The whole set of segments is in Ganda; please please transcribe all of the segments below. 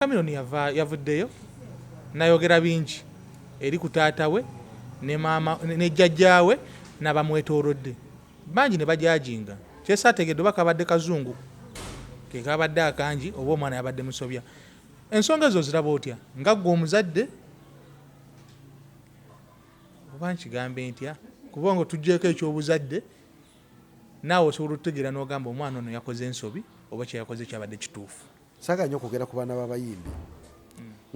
Chameleone yava yavuddeyo nayogera bingi eri ku taata we ne maama ne jjajjaawe n'abamwetoolodde bangi ne bajajinga kyesaategedde oba kabadde kazungu ke kabadde akangi oba omwana yabadde musobya. Ensonga ezo oziraba otya nga ggwe omuzadde oba nkigambe ntya kuba nga tuggyeeko eky'obuzadde naawe osobola otutegeera n'ogamba omwana ono yakoze ensobi oba kye yakoze kyabadde kituufu. Saagala nnyo kwogera ku baana b'abayimbi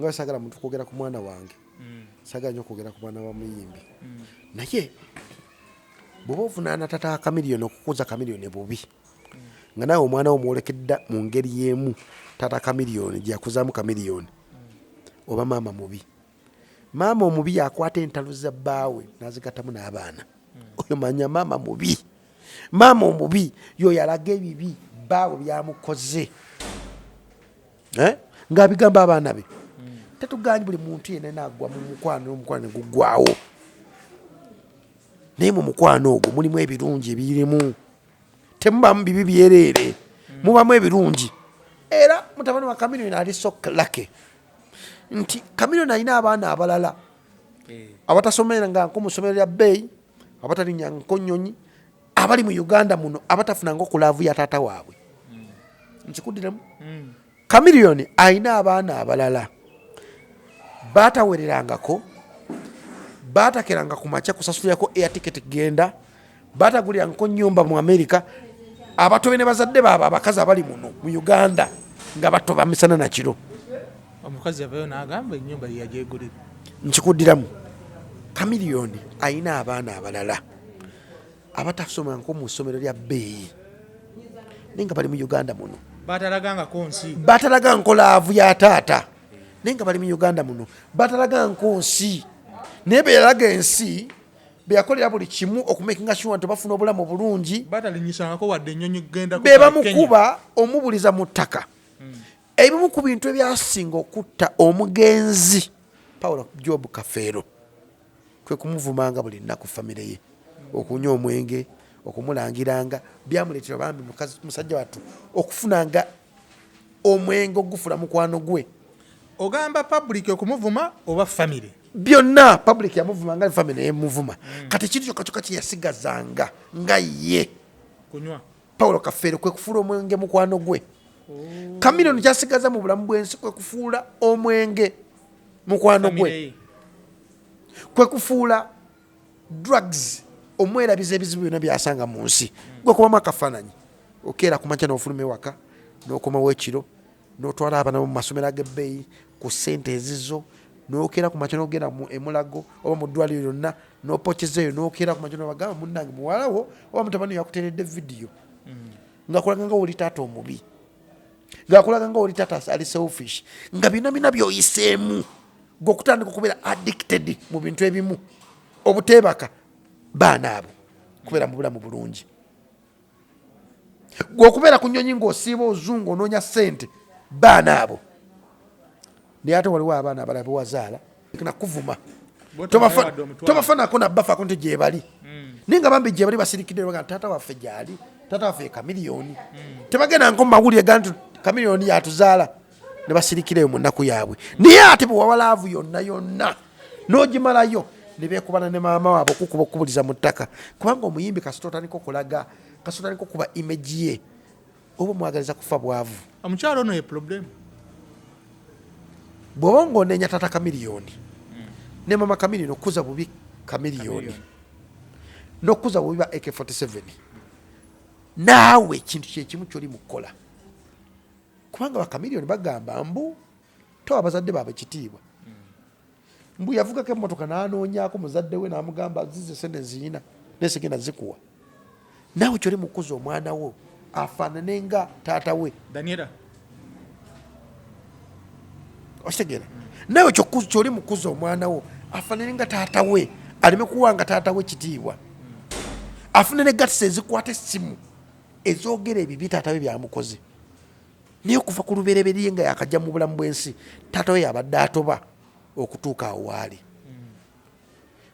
nga bwe saagala muntu kwogera ku mwana wange. Saagala nnyo kwogera ku baana ba muyimbi naye bw'oba ovunaana taata wa Chameleone okukuza Chameleone bubi nga naawe omwana wo omwolekedde mu ngeri y'emu taata Chameleone gye yakuzaamu Chameleone oba maama mubi. Maama omubi yakwata entalo za bbaawe n'azigattamu n'abaana. Oyo manya maama mubi. Maama omubi yoyo alaga ebibi bbaawe byamukoze eh? Ng'abigamba abaana be. Tetugaanyi buli muntu yenna naagwa mu mukwano n'omukwano ne guggwawo, naye mu mukwano ogwo mulimu ebirungi ebirimu, temubamu bibi byereere, mubamu ebirungi. Era mutabani wa Chameleone ali so lucky nti Chameleone alina abaana abalala abatasomera nga nko mu ssomero lya bbeeyi, abatalinnya nko nnyonyi, abali mu Uganda muno abatafunanga ku love ya taata waabwe. Nkikuddiremu, Chameleone alina abaana abalala batawererangako, batakeranga ku makya kusasulirako air ticket kugenda, batagulirangako nnyumba mu America, abatobe ne bazadde baabwe abakazi abali muno mu Uganda nga batoba misana na kiro. Omukazi yavayo n'agamba ennyumba ye yagyegulira. Nkikuddiramu, Chameleone alina abaana abalala abatasomangako mu ssomero lya bbeeyi naye nga bali mu Uganda muno, batalagangako nsi, batalaga nko love ya taata naye nga bali mu Uganda muno, batalaga nko nsi naye beyalaga ensi, beyakolera buli kimu okumakinga sure nti bafuna obulamu bulungi, batalinyisangako wadde ennyonyi kugenda be bamukuba omubuliza mu ttaka. Ebimu ku bintu ebyasinga okutta omugenzi Paulo Job Kafeero kwe kumuvumanga buli nnaku, famire ye, okunywa omwenge, okumulangiranga, byamuleetera bambi musajja wattu okufunanga omwenge ogufula mukwano gwe. Ogamba public okumuvuma oba famire? Byonna, public yamuvuma nga famire yemuvuma. Kati ekintu kyokka kyokka kyeyasigazanga nga ye kunywa Paulo Kafeero kwe kufuula omwenge mukwano gwe. Chameleone kyasigaza mu bulamu bw'ensi kwe kufuula omwenge mukwano gwe, kwe kufuula drugs omwerabiza ebizibu byonna byasanga mu nsi. Gwe kubamu akafaananyi, okeera ku makya n'ofuluma ewaka n'okomawo ekiro n'otwala abaana bo mu masomero ag'ebbeeyi ku ssente ezizo, n'okeera ku makya n'ogenda mu emulago oba mu ddwaliro lyonna n'opokeza eyo, n'okeera ku makya n'obagamba munnange muwala wo oba mutabani yakuteeredde vidiyo ng'akulaga nga oli taata omubi, ng'akulaga nga oli taata ali selfish, nga byonna byonna by'oyiseemu gwe okutandika okubeera addicted mu bintu ebimu, obuteebaka, baana abo kubeera mu bulamu bulungi, gwe okubeera ku nnyonyi ng'osiiba ozungu onoonya ssente, baana abo. Naye ate waliwo abaana abalala bewazaala nakuvuma, tobafanako nabafaako nti gyebali, naye nga bambi gyebali basirikidde baga taata waffe gyali, taata waffe ye Chameleone. Tebagenda nko mumawulire ga nti Chameleone yatuzaala, ne basirikireyo mu nnaku yaabwe. Naye ate bwe waba love yonna yonna n'ogimalayo ne beekubana ne maama waabwe okukuba okukubuliza mu ttaka, kubanga omuyimbi kasita otandika okulaga, kasita otandika okuba image ye, oba omwagaliza kufa bwavu. Omukyalo ono ye problem. Bw'oba ng'onenya taata Chameleone ne mama Chameleone okukuza bubi Chameleone n'okukuza bubi ba AK47, naawe ekintu kyekimu kyoli mu kukola, kubanga ba Chameleone bagamba mbu towa bazadde baabwe kitiibwa, mbu yavugako emmotoka n'anoonyaako muzadde we n'amugamba zize sente nziyina naye sigenda zikuwa. Naawe kyoli mu kukuza omwana wo afaanane nga taata we. Daniela. Okitegeera? Naawe kyoli mu kukuza omwana wo afaanane nga taata we, aleme kuwanga taata we kitiibwa, afune ne gatisi ezikwata essimu ezoogera ebibi taata we byamukoze. Naye okuva ku lubereberye nga yakajja mu bulamu bw'ensi, taata we yabadde atoba okutuuka awo waali.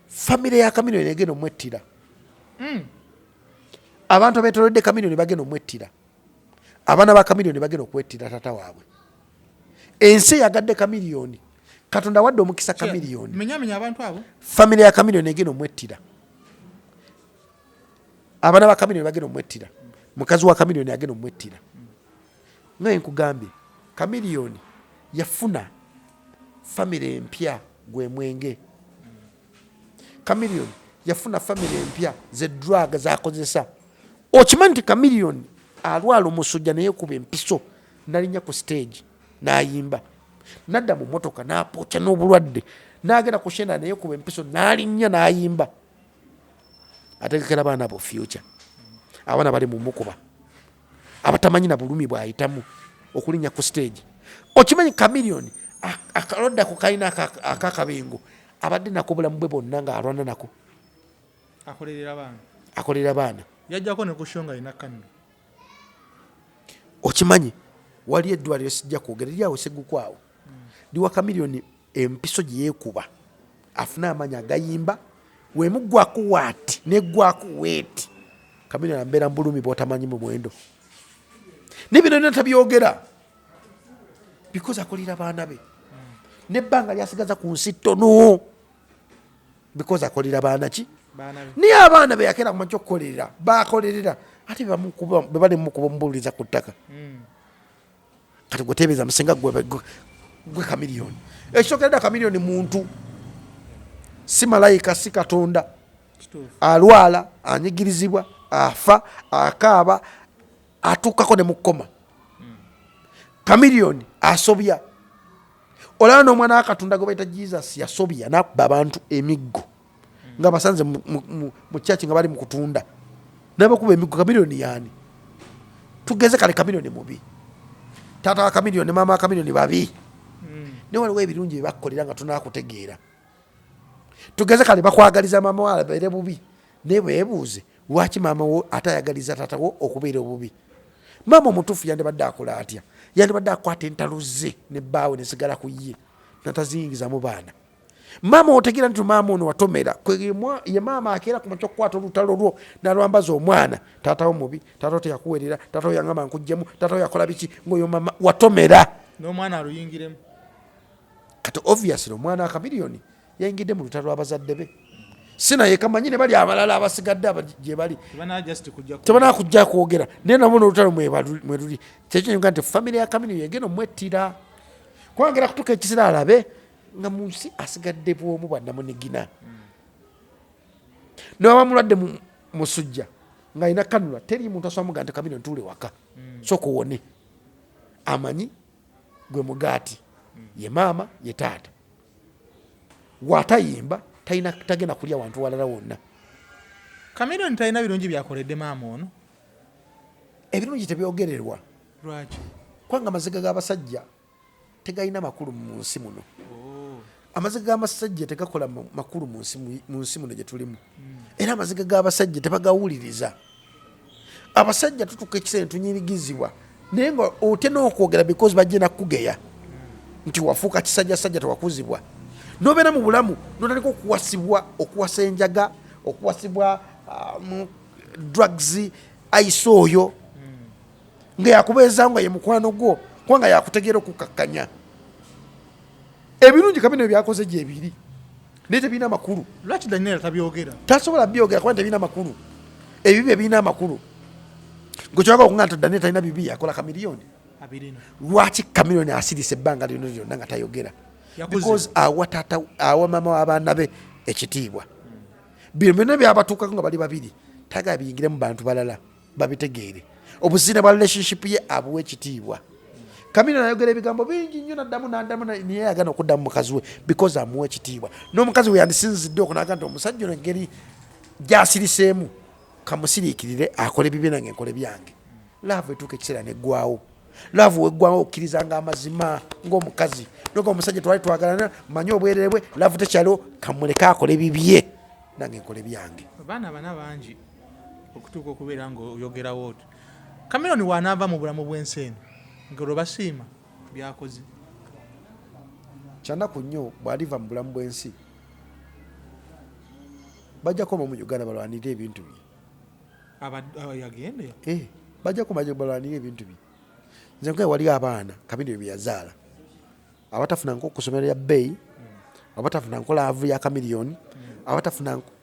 Famire ya Chameleone egenda omwettira. Abantu abeetoolodde Chameleone bagenda omwettira, abaana ba Chameleone bagenda okwettira taata waabwe. Ensi eyagadde Chameleone. Katonda awadde omukisa Chameleone. Menyamenya abantu abo. Famire ya Chameleone egenda omwettira. Abaana ba Chameleone bagenda omwettira. Mukazi wa Chameleone agenda omwettira. Nga nkugambye, Chameleone yafuna famire empya gwe mwenge. Chameleone yafuna famire empya ze drug zakozesa. Okimanyi nti Chameleone alwala omusujja naye kuba empiso nalinya ku stage n'ayimba, nadda mu motoka n'apooca n'obulwadde, n'agenda ku shena naye kuba empiso n'alinnya n'ayimba. Ategekera baana abo future, abaana bali mumukuba abatamanyi na bulumi bwayitamu okulinnya ku stage. Okimanyi Chameleone akalodde ako kalina akakabengo abadde nako obulamu bwe bwonna ng'alwana nako, akolerera baana, akolerera baana. Yajjako ne ku show nga alina kamera. Okimanyi wali eddwaliro, sijja kwogera, eryawo Seguku awo, liwa Chameleone empiso gye yeekuba afune amaanyi agayimba. Wemuggwako waati neggwako weeti, Chameleone ambeera mu bulumi bw'otamanyi mu muwendo. Naye bino byonna tabyogera because akolera baana be, nebbanga lyasigaza ku nsi ttono because akolera baana ki. Baana be. Naye abaana be yakeera kumakya okukolerera bakolerera, ate bebali mukuba omubuuliza ku ttaka. Kati gwe teebereza musenga gwe Chameleone. Ekisookera dda, Chameleone muntu, si malayika, si Katonda. Alwala, anyigirizibwa, afa, akaaba, atuukako ne mukoma. Chameleone asobya. Olaba n'omwana wa Katonda gwe bayita Jesus yasobya n'akuba abantu emiggo nga basanze mu kyaki nga bali mu kutunda, nabakuba emiggo. Chameleone yaani? Tugeze kale Chameleone mubi, taata wa Chameleone ne maama wa Chameleone babi, naye waliwo ebirungi bye bakukolera nga tonakutegeera. Tugeze kale bakwagaliza maama wo abeere bubi, naye beebuuze lwaki maama wo ate ayagaliza taata wo okubeera obubi. Maama omutuufu yandibadde akola atya? Yandibadde akwata entalo ze ne bbaawe nesigala ku ye, nataziyingizamu baana. Maama otegeera nti maama ono watomera ye maama akeera ku makya okukwata olutalo lwo nalwambaza omwana. Taatawo mubi, taatawo teyakuwerera, taatawo yangamba nkuggyemu, taatawo yakola biki, ngaoyo maama watomera n'omwana aluyingiremu. Kati obviously omwana wa Chameleone yayingidde mu lutalo lw'abazadde be, si naye kamanyi ne bali abalala abasigadde gye bali. Tebana just kujja tebana kujja kwogera, naye nabo n'olutalo mwe luli. Kyekyo nti famire ya Chameleone yegenda omwettira, kubanga era kutuuka ekiseera alabe nga mu nsi asigadde bwomu bwannamunigina. Newaba mulwadde musujja ng'alina kanula, teri muntu asobola mugaa nti Chameleone tuule waka, sooka owone. Amanyi gwe mugaati, ye maama ye taata. Watayimba talina, tagenda kulya wantu walala wonna. Chameleone talina birungi byakoledde maama ono. Ebirungi tebyogererwa. Lwaki? Kubanga amaziga g'abasajja tegalina makulu mu nsi muno. Amaziga g'amasajja tegakola makulu mu nsi muno gye tulimu. Era amaziga g'abasajja tebagawuliriza. Abasajja tutuuka ekiseera netunyirigizibwa, naye nga otya n'okwogera because bajja nakugeya nti wafuuka kisajjasajja, tewakuzibwa. Nobeera mu bulamu notandika okuwasibwa, okuwasa enjaga, okuwasibwa mu drugs, ice oyo nga yakubeezaawo nga ye mukwano gwo, kubanga yakutegeera okukakkanya. Ebirungi kabino byakoze gyebiri, naye tebirina makulu. Lwaki Daniel tabyogera? Tasobola byogera kuba tebirina makulu. Ebibi ebirina amakulu gwe kyoyaga okuga nti Daniel talina bibi yakola Chameleone. Abirina. Lwaki Chameleone asirise ebbanga lyonna lyonna nga tayogera? Yakuze. Because awa taata, awa maama w'abaana be ekitiibwa. Bino byonna byabatuukako nga bali babiri, tagala biyingire mu bantu balala babitegeere. Obuzina bwa relationship ye abuwa ekitiibwa. Chameleone ayogera ebigambo bingi nnyo, naddamu naddamu, naye yagana okuddamu mukazi we because amuwa ekitiibwa. N'omukazi we yandisinzidde okunaga nti omusajja ono engeri gyasiriseemu kamusiriikirire akole bibye nange nkole byange. Love etuuka ekiseera neggwawo. Love weggwawo okkirizanga amazima ng'omukazi noga omusajja twali twagalana, manyi obwerere bwe, love tekyaliwo, kamuleke akole bibye nange nkole byange. Abaana bana bangi okutuuka okubeera ng'oyogerawo otyo. Chameleone wanaava mu bulamu bw'ensi eno nga olwo basiima byakoze? Kyanaku nnyo bw'aliva mu bulamu bw'ensi, bajja koma mu Uganda balwanirire ebintu bye. Yagende. Bajja koma balwanirire ebintu bye. Nze nkaye waliyo abaana Chameleone bye yazaala. Abatafunanko ku ssomero lya bbeeyi, abatafunanko love ya Chameleone,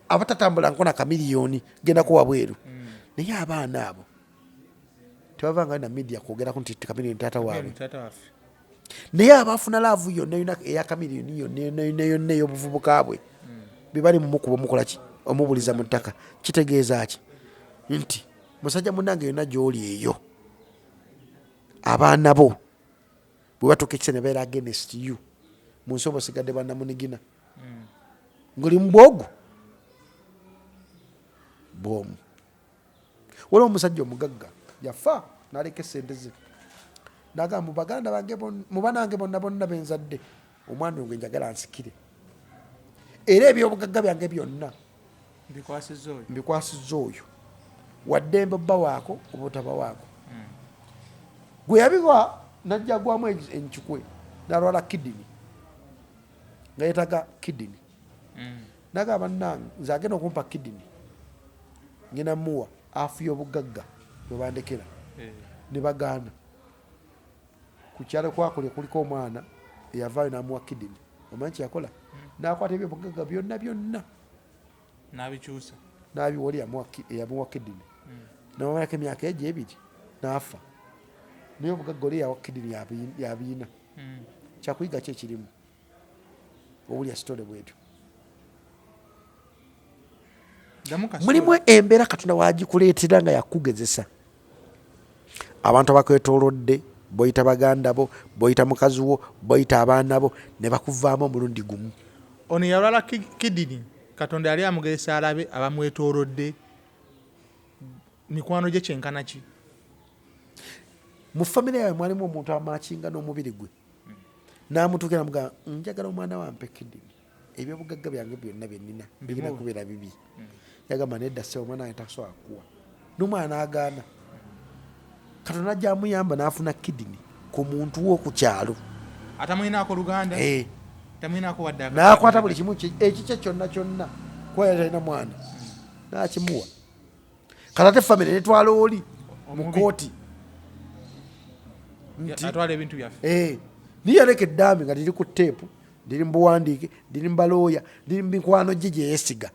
abatatambulanko na Chameleone gendako wabweru, naye abaana abo tebavangayo na media kwogerako nti Chameleone taata waabwe. Taata waffe. Naye abafuna love yonna yonna eya Chameleone, yonna yonna yonna yonna ey'obuvubuka bwe, bye bali mumukuba, omukola ki, omubuliza mu ttaka. Kitegeeza ki? Nti musajja munange, yonna gy'oli eyo, abaana bo bwe batuuka ekiseera ne babeera against you, mu nsi oba osigadde bannamunigina ng'oli mu bwogu bwomu. Waliwo omusajja omugagga yafa n'aleka esente ze, nagamba, "Mu baganda bange mu banange bonna bonna benzadde, omwana oyo gwe njagala nsikire, era ebyobugagga byange byonna Mbikwasizza oyo." Mbikwasizza oyo, waddembe obba waako oba otaba waako. Gwe yabiwa najja gwamu enkikwe, nalwala kidney nga yetaga kidney. Nagamba, "Bannange, nze agenda okumpa kidney ngenda muwa half y'obugagga bwe bandekera." Ne bagaana. Ku kyalo kwakulya kuliko omwana eyavaayo n'amuwa kidney. Omanyi kyeyakola? N'akwata ebyobugagga byonna byonna n'abikyusa. N'abiwa oli eyamuwa kidney. Namalako emyaka egyo 2 n'afa, naye obugagga oli eyawa kidney yabiina. Kyakuyiga ki ekirimu owulya story bwetyo? Ddamu kasolo. Mulimu embeera Katonda wagikuleetera nga yakugezesa. Abantu abakwetoolodde, boyita baganda bo, boyita mukazi wo, boyita abaana bo, ne bakuvaamu omulundi gumu. Ono yalwala kidney, Katonda yali amugezesa alabe abamwetoolodde mikwano gye kyenkana ki. Mu famire yawe mwalimu omuntu amakinga n'omubiri gwe, n'amutuukira namugamba, "Njagala omwana wampe kidney, ebyobugagga byange byonna byenina bigenda Mbimuwe." kubeera bibi." Yagamba, "Nedda ssebo, omwana wange tasobola kuwa." N'omwana n'agaana. Katonda ajja amuyamba n'afuna kidney ku muntu wo ku kyalo. Atamwinaako luganda. Eh. Tamwinaako wadde N'akwata buli kimu ekikye kyonna kyonna, kuba yali talina mwana, n'akimuwa. Kati ate famire netwala oli mu Omubi. kooti nti atwala ebintu byaffe. Eh, niye yaleka eddaame nga liri ku teepu, liri mu buwandiike, liri mu balooya, liri mu mikwano gye gye yeesiga,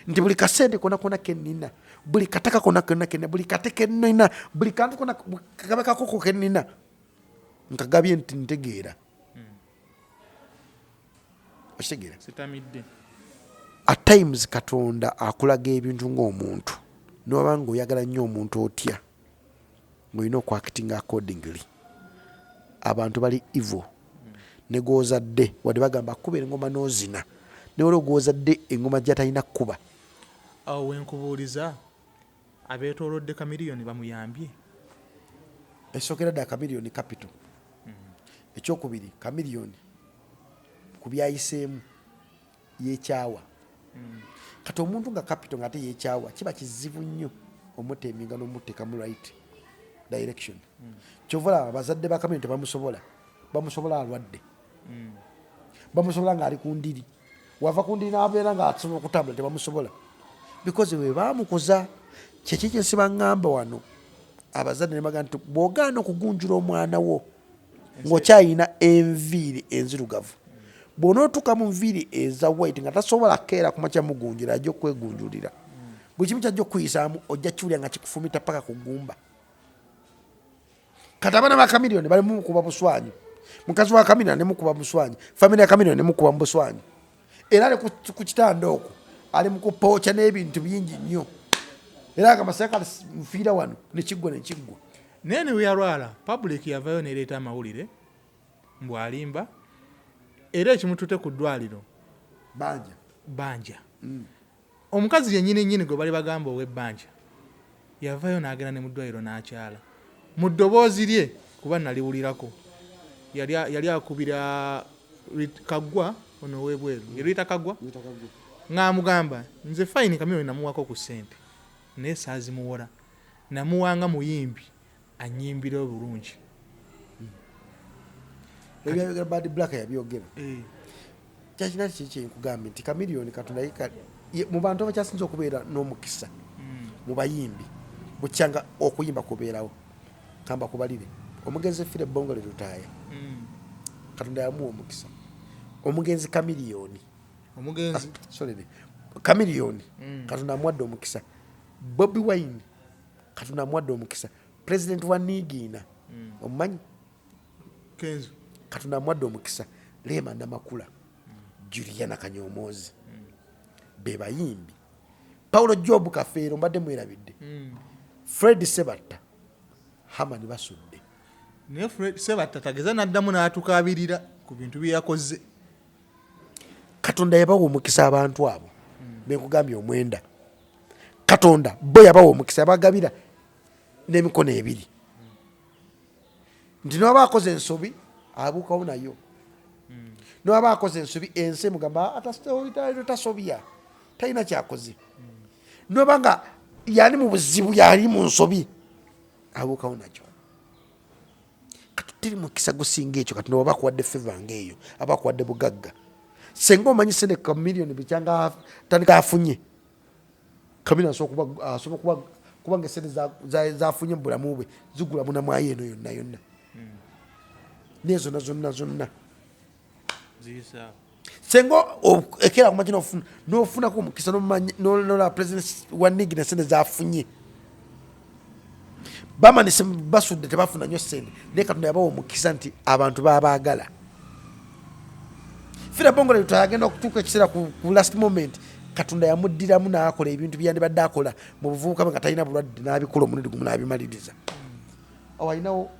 nti buli kasente kona kona kenina, buli kataka kona kona kenina, buli kate kenina, buli kantu kona kabe kakoko kenina, nkagabye nti ntegeera. Okitegeera? Sitamidde. At times Katonda akulaga ebintu ng'omuntu, nowaba nga oyagala nnyo omuntu otya, ng'olina okuactinga accordingly. Abantu bali evil, ne gwozadde, wadde bagamba kuba engoma n'ozina, ne waliwo gwozadde engoma gyatalina kuba. Awo wenkubuuliza, abeetoolodde Chameleone bamuyambye? Esookera ddala, Chameleone capital. Ekyokubiri, Chameleone ku byayiseemu yekyawa. Kati omuntu nga capital nga ate yekyawa, kiba kizibu nnyo omuteminga n'omuteeka mu right direction. Kyova olaba abazadde ba Chameleone tebamusobola. Bamusobola alwadde, bamusobola ng'ali ku ndiri. Wava ku ndiri n'abeera ng'asobola okutambula, tebamusobola, because bwe bamukuza. Kyeki kyensiba ŋŋamba wano abazadde ne bagamba nti bw'ogaana okugunjula omwana wo ng'okyayina enviiri enzirugavu, bw'onootuuka mu nviiri eza white nga tasobola keera kumakya mugunjula, ajja okwegunjulira buli kimu kyajja okuyisaamu, ojja kiwulira nga kikufumita paka ku ggumba. Kati abaana ba Chameleone bali mumukuba buswanyi, mukazi wa Chameleone nemukuba buswanyi, famire ya Chameleone nemukuba mu buswanyi, era ali ku kitanda okwo ali mu kupooca n'ebintu bingi nnyo, era agamba, "Kati nfiira wano nekiggwa nekiggwa." Naye ne weyalwala, public yavayo nereeta amawulire mbu alimba, era ekimutute ku ddwaliro banja. Banja. Omukazi yennyini nnyini gwe bali bagamba ow'ebbanja yavayo n'agenda ne mu ddwaliro n'akyala mu ddoboozi lye, kuba naliwulirako, yali akubira Kaggwa ono ow'ebweru, yeruyita Kaggwa, ng'amugamba, "Nze fine, Chameleone namuwako ku ssente, naye saazimuwola, namuwanga muyimbi anyimbira obulungi." Ebyayogera Bad Black yabyogera. Eh. Kyakina kiki kyenkugambye nti Chameleone Katonda mu bantu abakyasinza okubeera n'omukisa mu bayimbi bukyanga okuyimba kubeerawo, kamba kubalire omugenzi Philly Bongoley Lutaaya. Katonda yamuwa omukisa. Omugenzi Kamiliyoni, Omugenzi. Sorry, Kamiliyoni, Katonda amuwadde omukisa. Bobi Wine, Katonda amuwadde omukisa. President wa Niigiina, omumanyi? Kenzo. Katonda amuwadde omukisa. Rema Namakula, Juliana Kanyomozi, be bayimbi. Paulo Job Kafeero, mbadde mwerabidde. Fred Sebatta, Hamani Basudde. Naye Fred Sebatta tageza n'addamu n'atukabirira ku bintu bye yakoze. Katonda yabawa omukisa abantu abo benkugambye omwenda. Katonda bo yabawa omukisa, yabagabira n'emikono ebiri, nti newaba akoze ensobi abuukawo nayo, newaba akoze ensobi ensi emugamba, "Ah, tasobya, talina kyakoze." Newaba nga yali mu buzibu, yali mu nsobi, abuukawo nakyo. Kati teri mukisa gusinga ekyo. Kati newaba akuwadde favor ngaeyo, aba akuwadde bugagga. Senga omanyi sente Kamiliyoni bikyanga tandika afunye, Kamiliyoni asobola kuba nga esente zafunye mu bulamu bwe zigula munamwayo eno yonna yonna, nezonna zonna zonna. Ziyisaawo. Senga ekera kumaki nofunako omukisa, nola president wa Nigina sente zafunye, bamanise basudde tebafuna nnyo sente, naye Katonda yabawa omukisa nti abantu babaagala. Fira Bongole agenda okutuuka ekiseera ku last moment, Katonda yamuddiramu n'akola ebintu byandibadde akola mu buvubuka bwe nga talina bulwadde, n'abikola omulundi gumu n'abimaliriza. Awo alinawo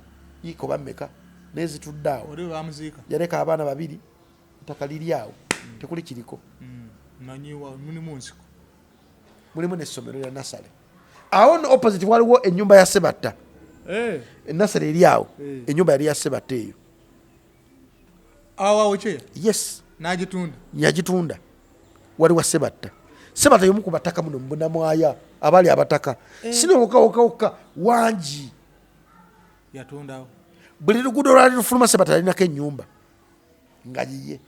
yiika oba mmeka, naye zitudde awo. Oli we bamuziika. Yaleka abaana babiri, ettaka liri awo, tekuli kiriko. Manyiwa mulimu nsiko. Mulimu n'essomero lya nasale awo. No opposite waliwo ennyumba ya Sebatta. Enasale eri awo. Ennyumba yali ya Sebatta eyo. Awo awo kyeya? Yes. N'agitunda? Yagitunda. Wali wa Sebatta. Sebatta yomu ku bataka muno mubunamwaya abaali abataka, sinowokawokawokka wangi. Yatundawo. Buli luguudo lwali lufuluma, Sebatta yalinako ennyumba nga yiye.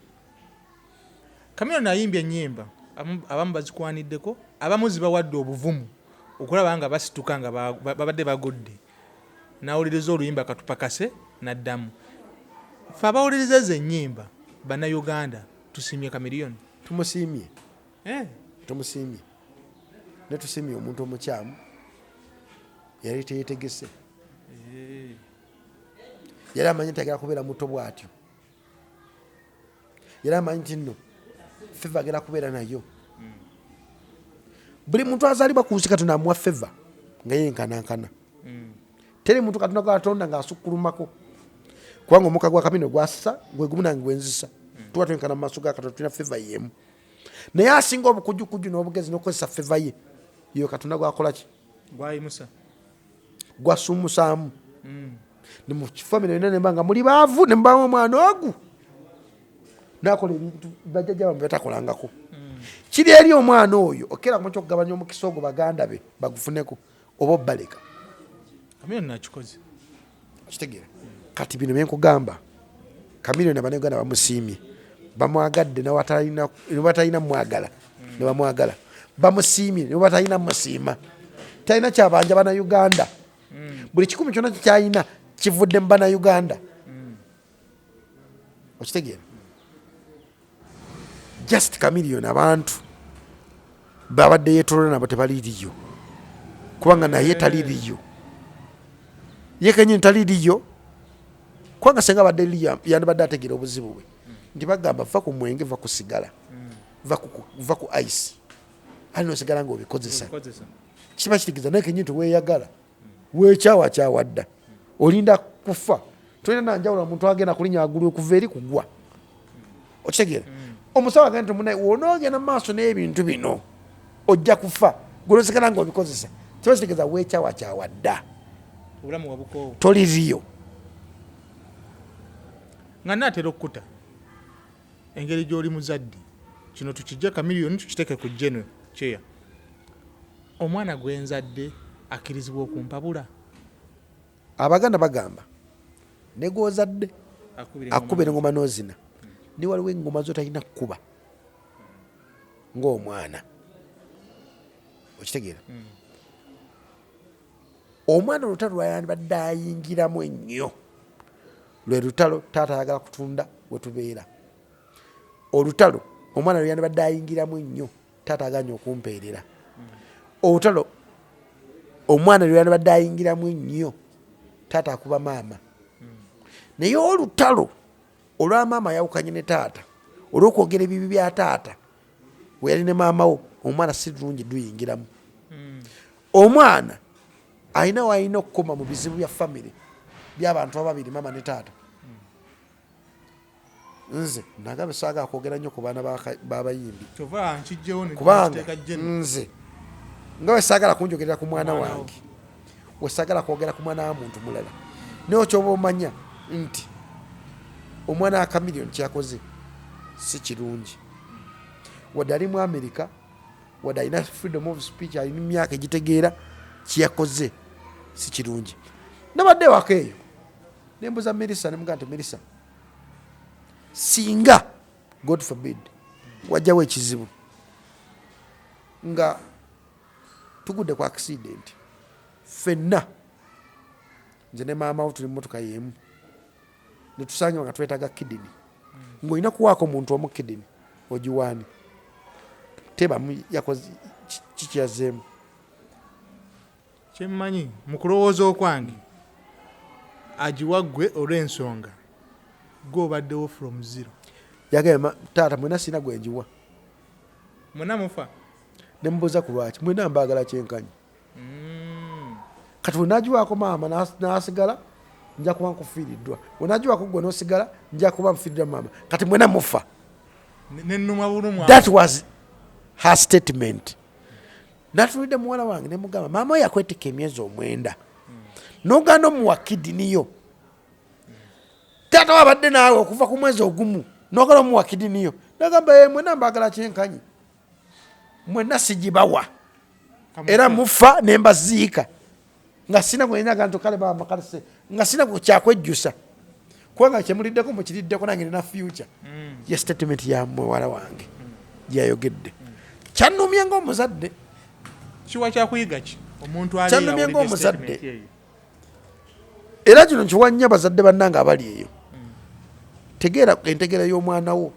Kamiliyoni ayimbye ennyimba, abamu bazikwaniddeko, abamu zibawadde obuvumu okulaba nga basituka nga babadde bagudde. N'awuliriza oluyimba Katupakase n'addamu. Ffe abawuliriza ezo ennyimba, Bannayuganda, tusiimye Kamiliyoni. Tumusiimye. Tumusiimye, ne tusiimye omuntu omukyamu yali teyetegese. Yali amanyi nti agenda kubeera muto bw'atyo, yali amanyi nti nno favor agenda kubeera nayo. Buli muntu azaalibwa ku nsi, Katonda amuwa favor nga yenkanankana. Teri muntu Katonda gwatonda ng'asukkulumako, kubanga omukka gwa Kamino gwasisa gwe gumu nange gwenzisa, tuba twenkana mu maaso ga Katonda, tulina favor yemu. Naye asinga obukujjukujju n'obugezi n'okukozesa favor ye, yo Katonda gwakola ki? Gwayimusa. Gwasuumusaamu ne mu kifamire yonna, nemba nga muli baavu, ne mubamu omwana ogu nakola ebintu bajjajja bamwe batakolangako. Kiri eri omwana oyo okera kumaki okugabanya omukisa ogwo baganda be bagufuneko oba obaleka. Kamiliyoni nakikoze. Kitegeera kati bino byenkugamba, Kamiliyoni Abannayuganda bamusiimye, bamwagadde, nebatalina mwagala ne bamwagala, bamusiimye ne batalina musiima. Talina kyabanja Bannayuganda. Buli kikumi kyonna kyekyalina kivudde mu Bannayuganda. Okitegeera? Just Kamiliyoni abantu babadde yetolola nabo tebaliriyo, kubanga naye taliriyo, ye kenyini taliriyo, kubanga senga abadde liyo yandibadde ategeera obuzibu bwe, nti bagamba va ku mwenge, va ku sigala, va ku ice, ali nosigala nga obikozesa. Obikozesa. Kiba kitegeeza naye kenyini teweeyagala, wekyawakyawa dda, olinda kufa. Tolina nanjawulo omuntu agenda kulinya agulu okuva eri kugwa. Okitegeera? Omusawo agenda nti munaye wonoogenda mu maaso n'ebintu bino ojja kufa, gwenosigala nga obikozesa, kiba kitegeeza wekyawakyawa dda. Obulamu wabukoowa. Toliriyo. Nga naatera okkuta, engeri gy'oli muzadde, kino tukijje Kamiliyoni tukiteeke ku General Chair. Omwana gwenzadde akkirizibwa okumpabula? Abaganda bagamba ne gwozadde akubira akubira engoma n'ozina, ne waliwo engoma zotalina kukuba ng'omwana. Okitegeera? Omwana olutalo lwayandibadde ayingiramu ennyo lwe lutalo taata ayagala kutunda. Wetubeera olutalo, omwana lwe yandibadde ayingiramu ennyo, taata aganye okumpeerera. Olutalo omwana lwe yandibadde ayingiramu ennyo, taata akuba maama. Naye olutalo olwa maama yawukanye ne taata olw'okwogera ebibi bya taata we yali ne maama wo, omwana si lulungi duyingiramu. Omwana alina walina okukoma mu bizibu bya famire by'abantu ababiri, maama ne taata. Nze nagabe saagala kwogera nnyo ku baana b'abayimbi, Kyova nkijjewo ne kubanga kiteeka jjeno. Nze nga wesaagala kunjogerera ku mwana Mwana wo. wange, wesaagala kwogera ku mwana wa muntu mulala, naye okyoba omanya nti omwana wa Chameleone kyakoze si kirungi. Wadde ali mu America, wadde alina freedom of speech, alina emyaka egitegeera, kyeyakoze si kirungi. Nabadde waka eyo nembuza Mirisa, nemugaa nti, "Mirisa, singa, God forbid, wajjawo ekizibu nga tugudde ku accident ffenna, nze ne maama wo tuli mu motoka yemu, netusangibwa nga twetaaga kidney, ng'olina kuwaako omuntu omu kidney, ogiwaani?" Tebamu yakoze kikyazeemu. Kyemmanyi mu kulowooza okwange, agiwa ggwe olw'ensonga gwe obaddewo from zero. Yagambye, "Taata, mwena sirina gwe ngiwa." Mwena mufa. Nemubuuza ku lwaki. "Mwena mbaagala kyenkanyi. Kati wenagiwaako maama n'asigala, nja kuba nkufiiriddwa. Wenagiwaako gwe n'osigala, nja kuba nfiiriddwa maama. Kati mwena mufa." Nenumwa bulumwa. That was her statement. Natulidde muwala wange nemugamba, "Maama we yakwetika emyezi 9, noganda omuwa kidney yo. Taata wabadde naawe okuva ku mwezi ogumu, nogala omuwa kidney yo." Nagamba, "Eh, mwena mbagala kyenkanyi, mwenna sigibawa era mufa nembaziika nga sina gwenaga nti kale maama kale nga sina gwe kyakwejjusa, kubanga kyemuliddeko mukiriddeko, nange nina future." Ye statement ya muwala wange gyeyayogedde kyannumye ngaomuzadde. Kiwa kyakuyiga ki omuntu ali Kyannumye awulidde ng'omuzadde. statement eyo? Era kino nkiwa nnyo abazadde bannange abali eyo. Tegeera entegeera y'omwana wo,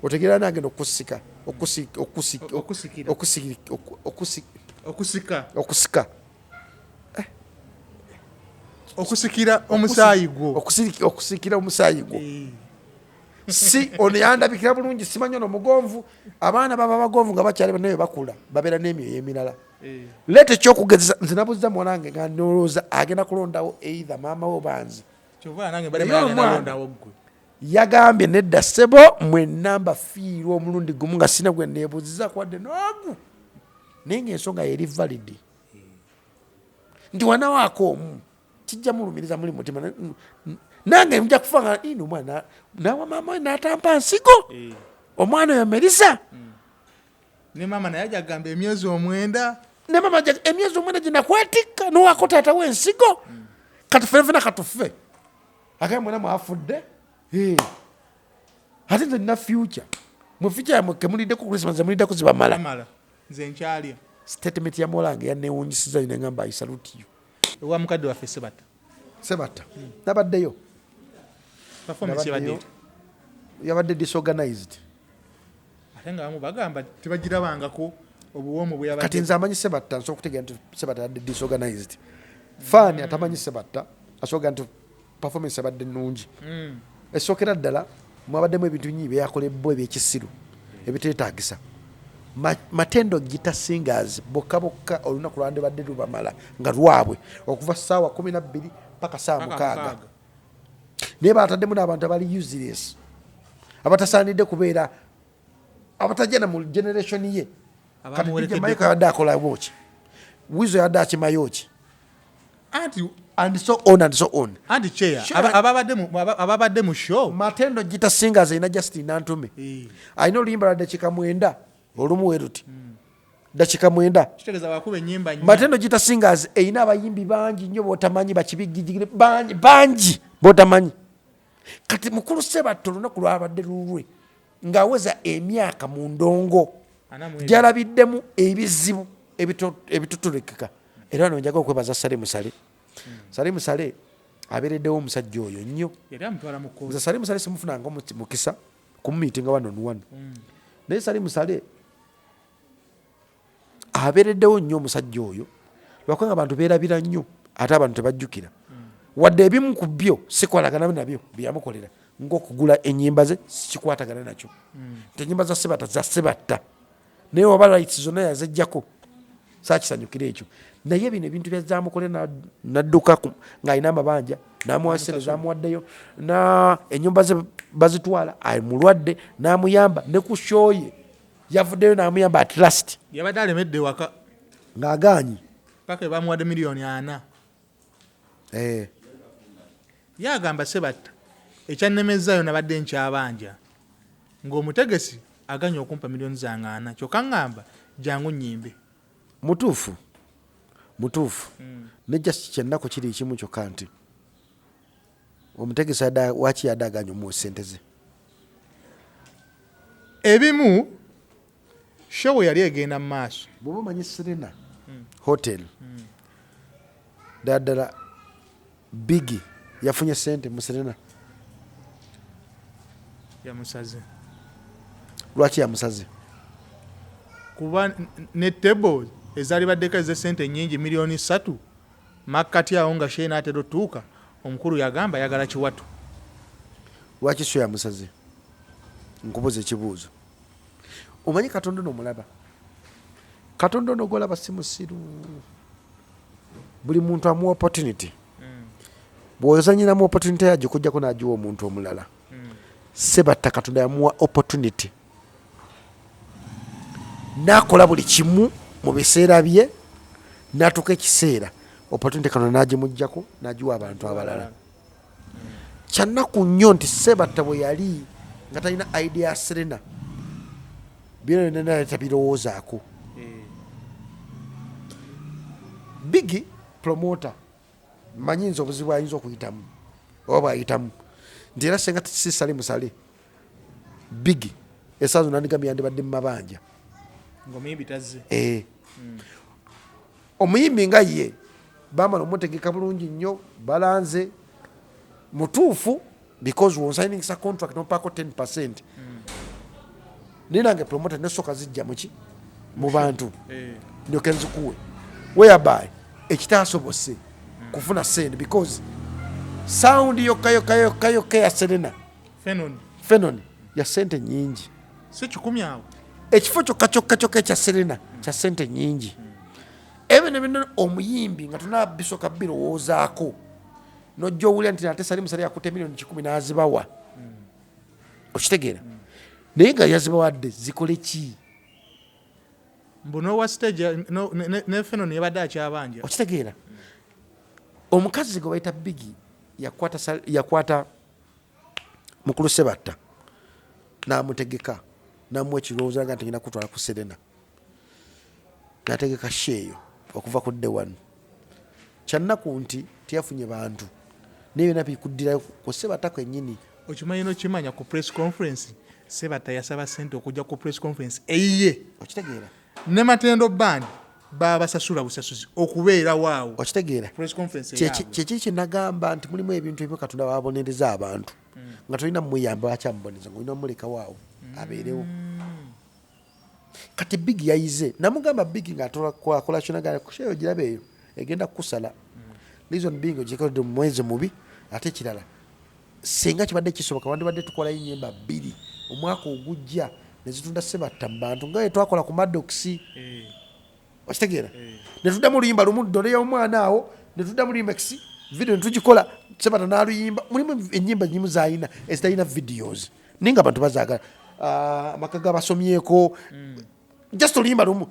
otegeera nagenda okusika Okusikira. Okusika. Okusika. Okusikira omusaayi gwo. Okusikira omusaayi gwo. Si ono yandabikira bulungi, simanyi ono mugonvu. Abaana baba bagonvu nga bakyali, naye bakula babeera n'emyoyo emirala. Leeta ekyokugezesa. Nze nabuuza muwanange nga ndowooza agenda kulondawo either maama we oba nze. Kyova nange bali Naye agenda omwana londawo ggwe. Yagambye, "Nedda ssebo, mwenna mbafiirwa omulundi gumu nga sina gwe neebuuziza kwadde n'ogu." Naye ngaensonga yeri valid nti wanawaako omu kijja mulumiriza muli mutima. Nange nja kufa nga ino omwana nawa maama we n'atampa nsigo. Omwana oyo Merisa. Ne maama naye ajja kugamba emyezi 9. Ne mama emyezi 9 ginakwetikka nowako taata w'ensigo, kati fenafena katufe. Agamba, "Mwena mwafudde." Eh. Ate nze nina future, mwe future yamwe kemuliddeko Christmas, zemuliddeko zibamala. Amala nze nkyalya. Statement ya muwala wange yanewunyisiza, nengamba, "I salute you." Ewa mukadde waffe Sebata. Sebata nabaddeyo. Performance yabadde Nabaddeyo. Yabadde disorganized. Ate nga bamu bagamba tebagirabangako obuwoomu bwe yabadde. Kati nze amanyi Sebatta nsobola okutegeera nti Sebatta yabadde disorganized. Faani atamanyi Sebatta asobola nti performance yabadde nnungi. Esookera ddala mwabaddemu ebintu bingi byeyakolebwa ebyekisiru ebiteetagisa. Matendo Guitar Singers bokka bokka olunaku lwandibadde lubamala nga lwabwe okuva ssaawa 12 paka saawa Paka 6. 6. Naye bataddemu n'abantu abali useless, abatasaanidde kubeera, abatajja na mu generation ye. Kati DJ Abamuwerekeddeko. Mike yabadde akolawo ki? Wizo yabadde akimayo ki? Anti And so on and so on. Anti chair Sure. ababadde mu show. Matendo Guitar Singers erina Justin Nantume. Alina oluyimba lwa dakika 9 olumu we luti, dakika 9. Kitegeeza bakuba ennyimba nnya. Matendo Guitar Singers erina abayimbi bangi nnyo botamanyi, bakibigijigire bangi bangi botamanyi. Kati mukulu Sebatta olunaku lwabadde lulwe ng'aweza emyaka mu ndongo 42. gyalabiddemu ebizibu ebitutulekeka. Era wano njagala okwebaza Sale Musale. Sale Musale Abeereddewo omusajja oyo nnyo. Yali amutwala mu kkooti. Nze Salim Saleh simufunanga mukisa kumumiitinga one on one. Naye Salim Saleh abeereddewo nnyo omusajja oyo, lwakubanga abantu beerabira nnyo ate abantu tebajjukira. Wadde ebimu ku byo sikolagana nabyo byeyamukolera, ng'okugula ennyimba ze sikikwatagana nakyo. Nti ennyimba za Sebatta za Sebatta, naye oba rights zonna yazeggyako, saakisanyukira ekyo. Naye bino ebintu byazzamukolera, nadduka ng'alina amabanja, n'amuwa ssente zamuwaddeyo, na ennyumba ze bazitwala, mulwadde n'amuyamba, ne ku show ye yavuddeyo n'amuyamba at last. Yabadde alemedde waka ng'agaanyi paka bamuwadde 4 miliyoni. Ye agamba Sebatta ekyannemezaayo nabadde nkyabanja ng'omutegesi aganya okumpa 4 miliyoni zange kyokka ŋŋamba jangu nnyimbe. Mutuufu, mutuufu. Ne just kyennaku kiri kimu kyokka nti omutegesi waki yadde aganye omuwa sente ze? Ebimu show yali egenda mu maaso. Bw'oba omanyi Serena Hotel, ddala ddala Bigi yafunye sente mu Serena? Yamusaze. Lwaki yamusaze? Kuba ne table ezaali baddeko ez'essente ennyingi 3 miliyoni makkati awo nga show enaatera otuuka, omukulu yagamba ayagala kiwato. Lwaki so yamusaze? Nkubuuza ekibuuzo. Omanyi Katonda ono omulaba, Katonda ono gwolaba si musiru. Buli muntu amuwa opportunity. Bw'ozanyiramu opportunity yagikujjako n'agiwa omuntu omulala. Sebatta Katonda yamuwa opportunity n'akola buli kimu mu biseera bye, n'atuuka ekiseera opportunity Katonda n'agimuggyako n'agiwa abantu abalala. Kyannaku nnyo nti Sebatta bwe yali nga talina idea ya Serena, byona byonna yali tabirowoozaako. Bigi promoter, manyi nze obuzibu ayinza okuyitamu oba bwayitamu nti era senga si Salim Saleh, Bigi esaawa zonna ndigambye yandibadde mu mabanja. Ng'omuyimbi tazze. Eh. Omuyimbi nga ye bamala omutegeka bulungi nnyo, balanze mutuufu, because wonsayiningisa contract nopaako 10%, naye nange promoter nesooka zijja muki mu bantu ndyoke nzikuwe, whereby ekitasobose kufuna sente because sound yokka yokka yokka yokka ya Serena Fenon. Fenon ya sente nyingi. Si 100 awo. Ekifo kyokka kyokka kyokka ekya Serena kya sente nyingi. Ebyo nebino omuyimbi nga tunabisooka birowoozaako, nojja owulira nti ate Salim Saleh yakutte 100 miliyoni n'azibawa. Okitegeera? Naye nga yazibawadde zikole ki? Mbu nowa stage ne Fenon yabadde akyabanja. Okitegeera? Omukazi gwe bayita Bigi yakwata yakwata mukulu Sebatta n'amutegeka, n'amuwa ekirowoozo nga nti ngenda kutwala ku Serena, n'ategeka show eyo okuva ku day one. Kyannaku nti teyafunye bantu, naye byonna bikuddirayo ku Sebatta kwennyini. Okimanyi nokimanya ku press conference Sebatta yasaba sente okujja ku press conference eyiye. Okitegeera? Ne Matendo Band babasasula busasuzi okubeerawo awo. Okitegeera? Press conference eyaabwe. Kyeki kyenagamba nti mulimu ebintu ebimu Katonda babonereza abantu nga tolina mumuyamba, akyamuboneza nga olina omulekawo awo abeerewo. Kati Big yayize, namugamba Big ngaakola kyonagala kushayo giraba eyo egenda kukusala, reason being ogikodde mu mwezi mubi. Ate ekirala, singa kibadde kisoboka wandibadde tukolayo enyimba bbiri omwaka ogujja nezitunda Sebatta mu bantu nga twakola ku Maddox. Okitegeera? Netuddamu oluyimba lumu ddole y'omwana awo, netuddamu remix video netugikola, Sebatta n'aluyimba. Mulimu enyimba nyimu zalina ezitalina videos naye nga abantu bazaagala. Ah, amaka gabasomyeko, just oluyimba lumu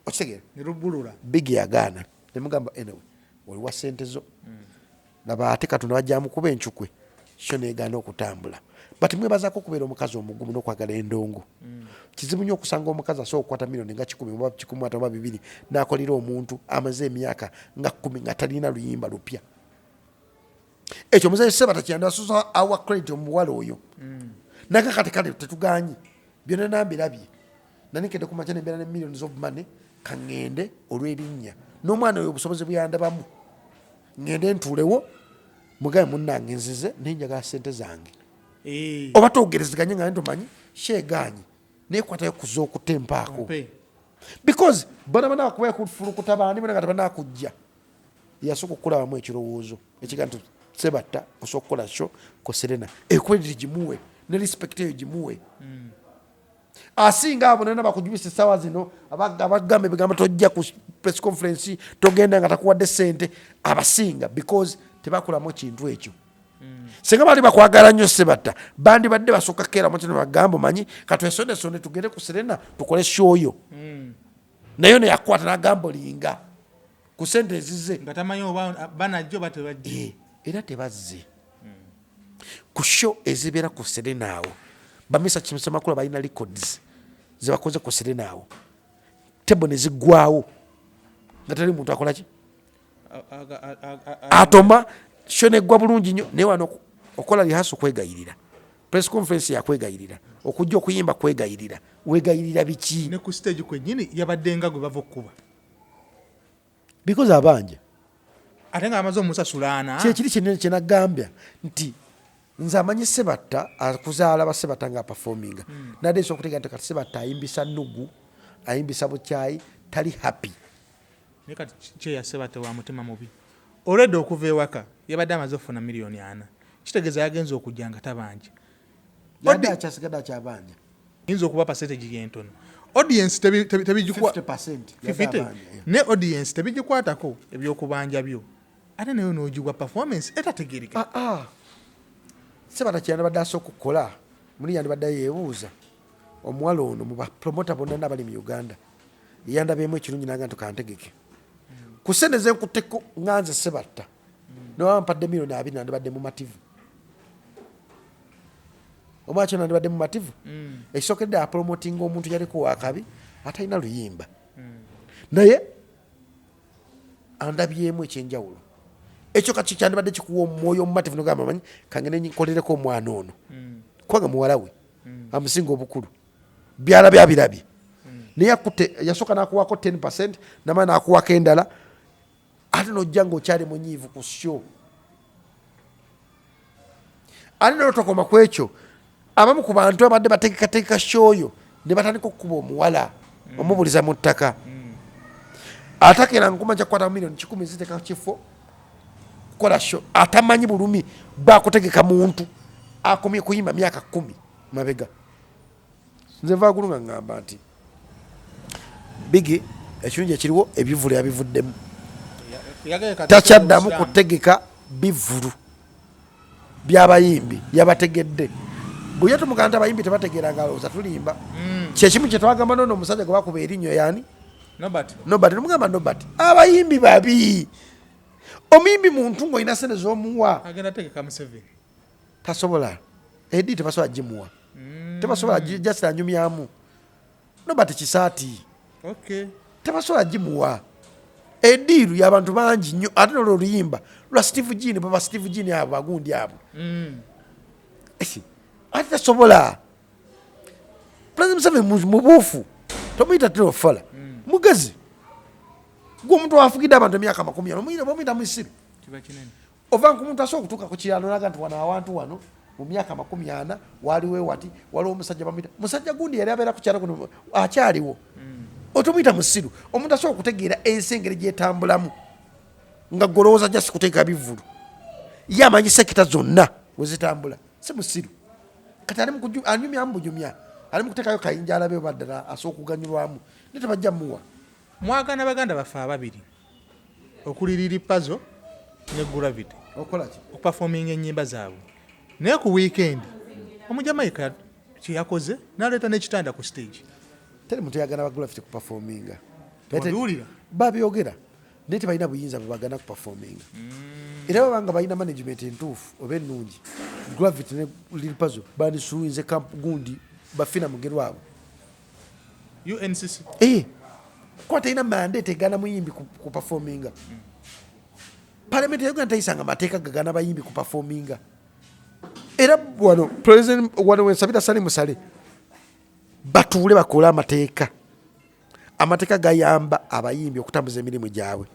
okitegeera? Ne lubbulula. Big yagaana, nemugamba anyway oliwa sente zo. Laba ate Katonda bajjamukuba encukwe kyo negaana okutambula. But mwebazaako okubeera omukazi omugumu n'okwagala endongo. Kizibu nnyo okusanga omukazi asobola okukwata 100 miliyoni nga 100 oba 150 oba 200 n'akolera omuntu amaze emyaka nga 10 nga talina luyimba lupya. Ekyo muzeeyi Sebata kyeyanda asusa awa credit omuwala oyo. Naga kati kale tetuganyi byonna nambirabye nanikedde kumakya nembeera ne millions of money, kaŋŋende olw'erinnya n'omwana oyo obusobozi bweyandabamu, ŋŋende ntuulewo. Mugabe munnange, nzize naye njagala sente zange. Oba twogerezeganye nga ntomanyi sheeganye, naye kwatayo kuza okutempaako. Mpe. Because bona bana bakuba kufulukuta bandi bona nga tebanakujja, yasooka okukulabamu ekirowoozo ekiga nti Sebatta osobola okukola show ku Serena. Ecredit gimuwe ne respect eyo gimuwe. Asinga abo nana bakujubisa essaawa zino, abagamba ebigambo, tojja ku press conference, togenda nga takuwadde sente, abasinga because tebakulamu kintu ekyo. Singa baali bakwagala nnyo Sebatta, bandibadde basooka keeramu kino, bagamba, omanyi, katwesondesonde tugende ku Serena tukole show yo. Naye ono yakwata n'agamba olinga ku sente ezize. Nga tamanyi oba banajja oba tebajja. Era tebazze ku show ezibeera ku Serena awo. Bamisa Kimusemakula balina records zebakoze ku Serena awo, table ne ziggwawo nga teri muntu akolaki. Atoma show neggwa bulungi nnyo. Naye wano okola rehearsal kwegayirira, press conference yakwegayirira, okujja okuyimba kwegayirira. Wegayirira biki? Ne ku stage kwennyini yabadde nga gwe bava okkuba. Because abanja. Ate nga amaze omusasula ana. Kyekiri kinene kyenagambya nti nze amanyi Sebatta akuzaala ba Sebatta nga aperforminga. Nadde nsobola okutegeera nti kati Sebatta ayimbisa nugu, ayimbisa bukyayi, tali happy. Naye kati kyeya Sebatta wa mutima mubi. Olwedde okuva ewaka yabadde amaze okufuna 4 million, kitegeeza yagenza okujja nga tabanja. Yadde akyasigadde akyabanja. Yinza okuba percentage yentono, audience 50% yadde 50. abanja, yeah. Ne audience tebigikwatako ebyokubanja byo, ate naye n'ogibwa performance etategereka. Ah, ah. Sebatta kyeyandibadde asooka okukola muli, yandibadde yeebuuza omuwala ono mu bapromota bonna nabali mu Uganda, yandabyemu ekirungi naga nti kantegeke ku sente zenkutteko nga nze Sebatta, newaba mpadde 20 million nandibadde mumativu. Omwaka kyo nandibadde mumativu. Ekisookedde apromotinga omuntu yaliko wakabi atalina luyimba, naye andabyemu ekyenjawulo ekyo. Kati kyandibadde kikuwa omwoyo omumativu nogamba, manyi kangende nkolereko omwana ono, kubanga muwala we amusinga obukulu byalabye abirabye. Naye akutte yasooka nakuwako 10, namala nakuwako endala, ate nojja ngaokyali munyiivu ku show. Ate notokoma ku ekyo, abamu ku bantu abadde bategekategeka show yo ne batandika okukuba omuwala, omubuliza mu ttaka. Atakeera nkuma nja kukwata 100 million ziteeka kifo kukola show, atamanyi bulumi bwakutegeka muntu akomye kuyimba myaka 10 mabega. Nze nvaagulu nga ŋŋamba nti Bigi ekirungi ekiriwo, ebivulu yabivuddemu, takyaddamu kutegeka bivulu byabayimbi, yabategedde. Bwe tumugamba nti abayimbi tebategeera, nga alowooza tulimba. Kyekimu kyetwagamba noono omusajja gwe bakuba erinnyo, yani Nobert, nomugamba, Nobert, abayimbi babi, omuyimbi muntu ng'olina sente z'omuwa. Agenda tegeka Museveni. Tasobola, edi tebasobola gimuwa, tebasobola just anyumyamu Nobert Kisaati. Tebasobola gimuwa ediiru y'abantu bangi nnyo. Ate nolwo oluyimba lwa Steve Jean, baba Steve Jean abo bagundi abo. Ate tasobola. President Museveni mubuufu, tomuyita tino fala mugezi. Gwe omuntu wafugidde abantu emyaka 40, omuyita musiru? Kiba kinene. Ova ku muntu asobola okutuuka ku kyalo naga nti wano awantu wano mu myaka 40 waliwo ewati waliwo omusajja bamuyita musajja gundi, yali abeera ku kyalo kuno, akyaliwo. Otomuyita musiru omuntu asobola okutegeera ensi engeri gyetambulamu, nga golowooza just kuteeka bivulu. Ye amanyi sector zonna wezitambula, si musiru. Kati ali anyumyamu bunyumya, ali mukuteekayo kayinja alabe oba ddala asobola okuganyulwamu, naye tebajja muwa. Mwagana baganda baffe ababiri okuli Lil Pazo ne Gravity Okolaki? Okuperforminga ennyimba zaabwe, naye ku weekend Omujamaika kyeyakoze n'aleeta n'ekitanda ku stage. Teri muntu yagana ba Gravity kuperforminga. Wabiwulira? Babyogera, naye tebalina buyinza bwebagana kuperforminga. Era babanga balina management entuufu oba ennungi, Gravity ne Lil Pazo bandisuinze gundi bafina mugerwa abo. UNCC. Eh, kuba talina mandate egana muyimbi ku performinga. Parliament ya Uganda tayisanga mateeka gagana bayimbi ku performinga. Era wano president, wano wensabira Sali Musale, batuule bakole amateeka. Amateeka gayamba abayimbi okutambuza emirimu gyabwe.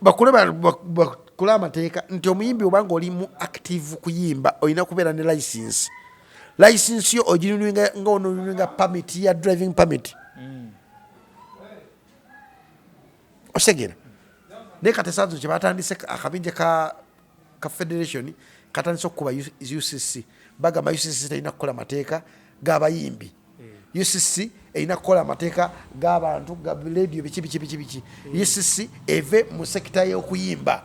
Bakole bakole amateeka nti omuyimbi obanga oli mu active kuyimba, olina kubeera ne license. License yo ogirenewinga nga onorenewinga permit ya driving permit. Okitegeera? Naye kati esanzo kyebatandise, akabinja ka federation katandise okukuba UCC. Bagamba UCC terina kukola mateeka g'abayimbi, UCC erina kukola amateeka g'abantu, ga radio, biki biki biki biki. UCC eve mu sector y'okuyimba.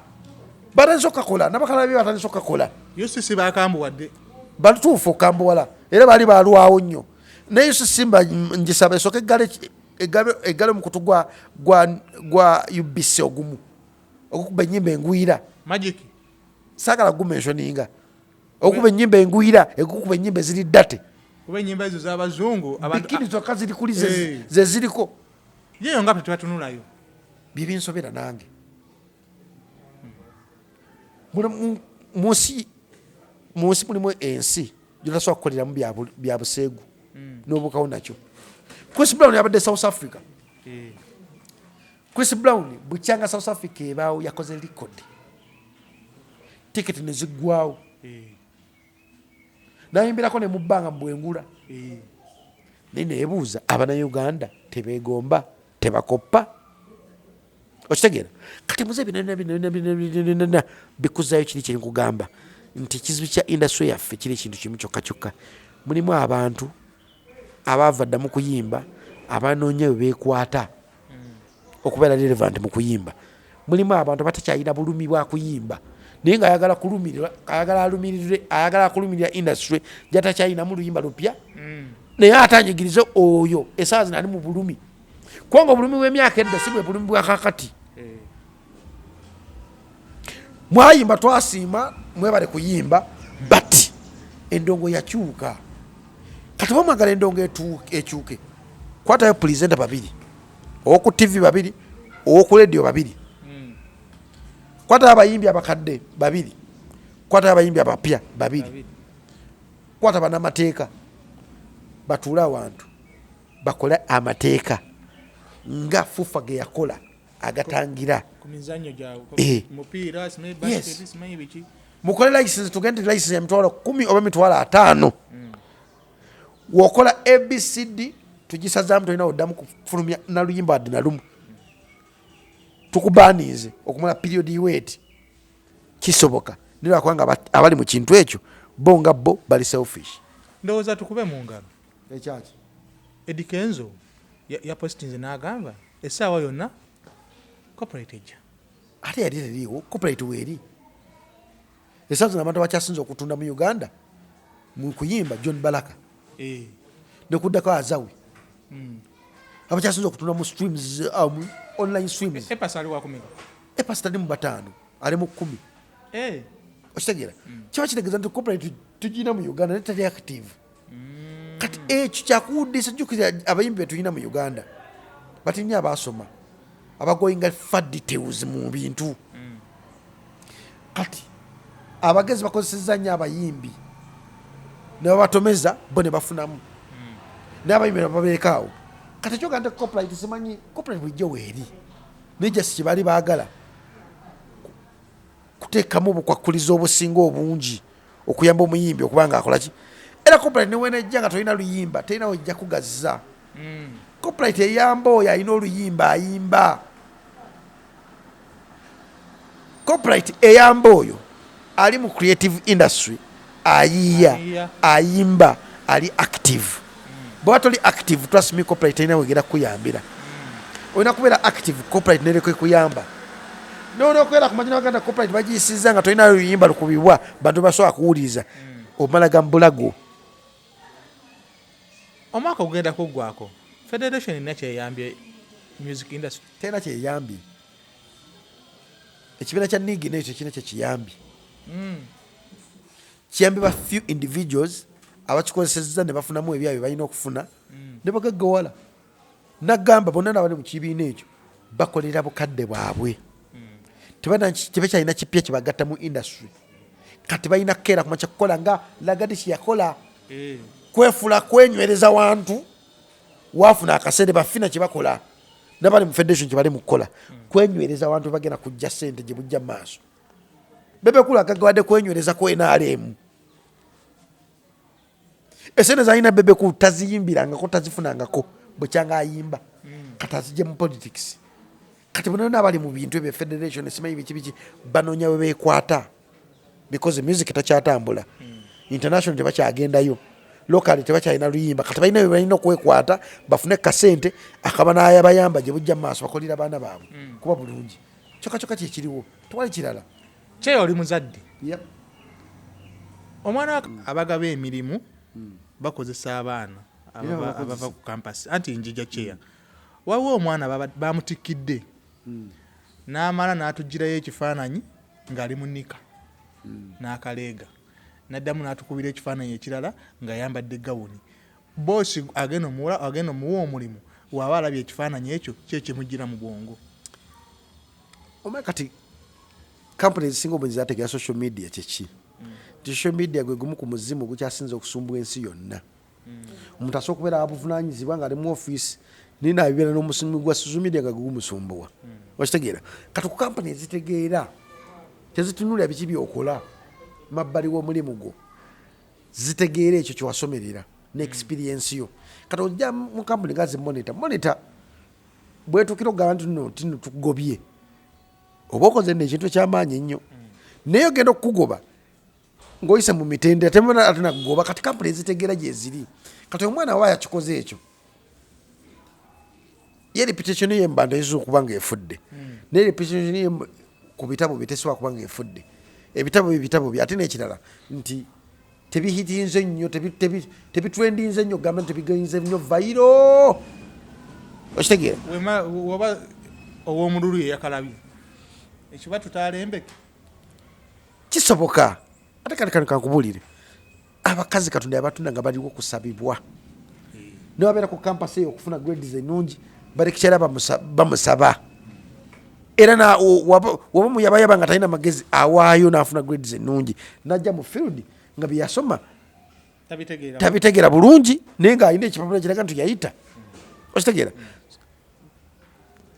Batandise okukakola, nabakalabi batandise okukakola. UCC bakambuwadde. Batuufu okambuwala, era baali balwawo nnyo. Naye UCC mba ngisaba esooka eggale omukutu gwa UBC ogumu ogukuba ennyimba engwira. Magic. Saagala gumentioninga. Okuba ennyimba engwira, egukuba ennyimba eziri dirty. Kuba enyimba ezo z'abazungu abantu Bikini zokka ziri kuli ze ziriko. Yeyo nga tebatunulayo. Byebinsobera nange. Mu nsi mulimu ensi gyotasobola kukoleramu bya buseegu n'obukawo nakyo. Chris Brown yabadde South Africa. Chris Brown bukyanga South Africa ebaawo yakoze record, tiketi neziggwawo. Nayimbirako ne mu bbanga mu bwengula. Naye nebuuza, Abanauganda tebeegomba, tebakoppa? Okitegeera? Kati muze bino bikuzayo kiri kyenkugamba nti ekizibu kya industry yaffe kiri ekintu kimu kyokka kyokka. Mulimu abantu abaava dda mu kuyimba, abanoonya bwe beekwata okubeera relevant mu kuyimba. Mulimu abantu abatakyalina bulumi bwa kuyimba, naye nga ayagala kulumirira, ayagala alumirire, ayagala kulumirira industry gyatakyalinamu luyimba lupya. Naye ate anyigirize oyo esaawa zino ali mu bulumi, kubanga obulumi bw'emyaka edda si bwe bulumi bwa kakati. Mwayimba, twasiima, mwebale kuyimba, but endongo yakyuka. Kati bamwagala endongo ekyuke, kwatayo presenter babiri, owoku TV babiri, owoku radio babiri. Kwatayo abayimbi abakadde babiri, kwatayo abayimbi abapya babiri. Babiri. Kwata banamateeka batuule awantu bakole amateeka nga FUFA ge yakola agatangira ku mizannyo gyabwe. Mupiira, simanyi basket, simanyi biki. Mukole license, tugende license ya 100,000 oba 50,000. Wokola ABCD, tugisazaamu, tolina oddamu kufulumya naluyimba wadde nalumu, tukubaniize okumala period wait. Kisoboka, naye lwakubanga abali mu kintu ekyo bo nga bo bali selfish. Ndowooza tukube mu ngalo. Ekyaki? Eddy Kenzo yapositinze n'agamba essaawa yonna copyright ejja. Ate yali teriiwo. Copyright weeri esaawa zino. Abantu abakyasinza okutunda mu Uganda mu kuyimba, John Baraka nekuddako Azawi, abakyasinza okutunda mu streams, online streams. A Pass ali wakumeka? A Pass tali mu bataano, ali mu 10. Okitegeera? Kiba kitegeeza nti copyright tugirina mu Uganda, naye teri active. Kati ekyo kyakuwuddisa. Jjukira abayimbi betulina mu Uganda bati nnyo abasoma, abagoinga fa details mu bintu. Kati abagezi bakozeseza nnyo abayimbi ne babatomeza, bo ne bafunamu, n'abayimbi ne bababeekaawo. Kati ekyoga nti copyright, simanyi copyright bulijjo weeri, naye just kyebaali baagala kuteekamu obukwakkulizo obusinga obungi okuyamba omuyimbi okuba nga akolaki. Era copyright newenejja nga tolina luyimba, terina wejja kugaziza. Copyright eyamba oyo alina oluyimba ayimba. Copyright eyamba oyo ali mu creative industry, ayiiya, Ayiiya. ayimba, ali active. Bwaba toli active, trust me, copyright terina wegera kukuyambira. Olina kubeera active, copyright nereka ekuyamba. Nolwokubeera ku majina baganda copyright bagiyisiza nga tolina luyimba lukubibwa bantu basobola kuwuliriza, omala ga mbulago. Omwaka ogugenda kuggwako, federation erina kyeyambye music industry? Terina kyeyambye. Ekibiina kya NIGINA ekyo kirina kyekiyambye. Kiyambye ba few individuals abakikozesezza ne bafunamu ebyabwe balina okufuna ne bagaggawala. Nagamba bonna nabali mu kibiina ekyo bakolera bukadde bwabwe. Tebakyalina kipya kyebagatta mu industry. Kati balina kukeera kumakya kukola nga Lagadi kyeyakola, kwefula kwenywereza wantu wafuna akaseere bafina kyebakola. Nabali mu federation kyebali mu kukola kwenywereza abantu bagenda kujja sente gye bujja mu maaso. Bebe Cool agaggawadde kwenywereza ku NRM. Esente zalina Bebe Cool taziyimbirangako, tazifunangako bwekyanga ayimba, kati azijje mu politics. Kati bonona abali mu bintu ebyo, federation, simanyi biki biki, banoonya we beekwata because music takyatambula, international tebakyagendayo, locally tebakyalina luyimba. Kati balina bye balina okwekwata bafune kasente akabanayabayamba gye bujja mu maaso, bakolera abaana baabwe kuba bulungi. Kyokka kyokka kyekiriwo, tewali kirala. Kyeyo oli muzadde. Yep. Omwana abagaba emirimu bakozesa abaana abava ku campus. Anti njija kyeya, waliwo omwana bamutikkidde n'amala n'atugirayo ekifaananyi ng'ali mu nika n'akaleega, n'addamu n'atukubira ekifaananyi ekirala ng'ayambadde gawuni. Boosi agenda omuwa, agenda omuwa omulimu, waaba alabye ekifaananyi ekyo, ki ekimugira mu bwongo? Omanyi kati kampuni ezisinga obungi zategera social media kyeki, nti social media gwe gumu ku muzimu gukyasinza okusumbuwa ensi yonna. Omuntu asobola okubeera abuvunanyizibwa ng'ali mu ofiisi, naye nabibeera n'omusimu gwa social media nga gumusumbuwa. Okitegeera? Kati ku kampuni ezitegeera tezitunulira biki byokola mabbali w'omulimu gwo, zitegeera ekyo kyewasomerera ne experience yo. Kati ojja mu kampuni nga zi Monitor, Monitor bwetukira okugamba nti no tino tukugobye, oba okoze nno ekintu ekyamaanyi ennyo, naye ogenda okukugoba ng'oyise mu mitendera, temuna ate nakugoba. Kati kampuni ezitegeera gyeziri. Kati omwana wa yakikoze ekyo, ye reputation ye mu bantu eyinza okuba ng'efudde, naye reputation ye ku bitabo bye tesobola kuba ng'efudde. Ebitabo bye bitabo bye. Ate n'ekirala nti tebihitinze nnyo, tebitrendinze nnyo, gamba nti tebigenze nnyo viral. Okitegeera? Waba ow'omululu ye yakalabye ekiba tutalembeke. Kisoboka. Ate kati kano kankubuulire, abakazi Katonda yabatunda nga baliwo kusabibwa. Nebabeera ku campus eyo okufuna grades ennungi, balekikyala bamusaba, era waba muyabayaba nga talina magezi, awaayo n'afuna grades ennungi, najja mu field nga byeyasoma tabitegeera bulungi, naye ng'alina ekipapula kiraga nti yayita. Okitegeera?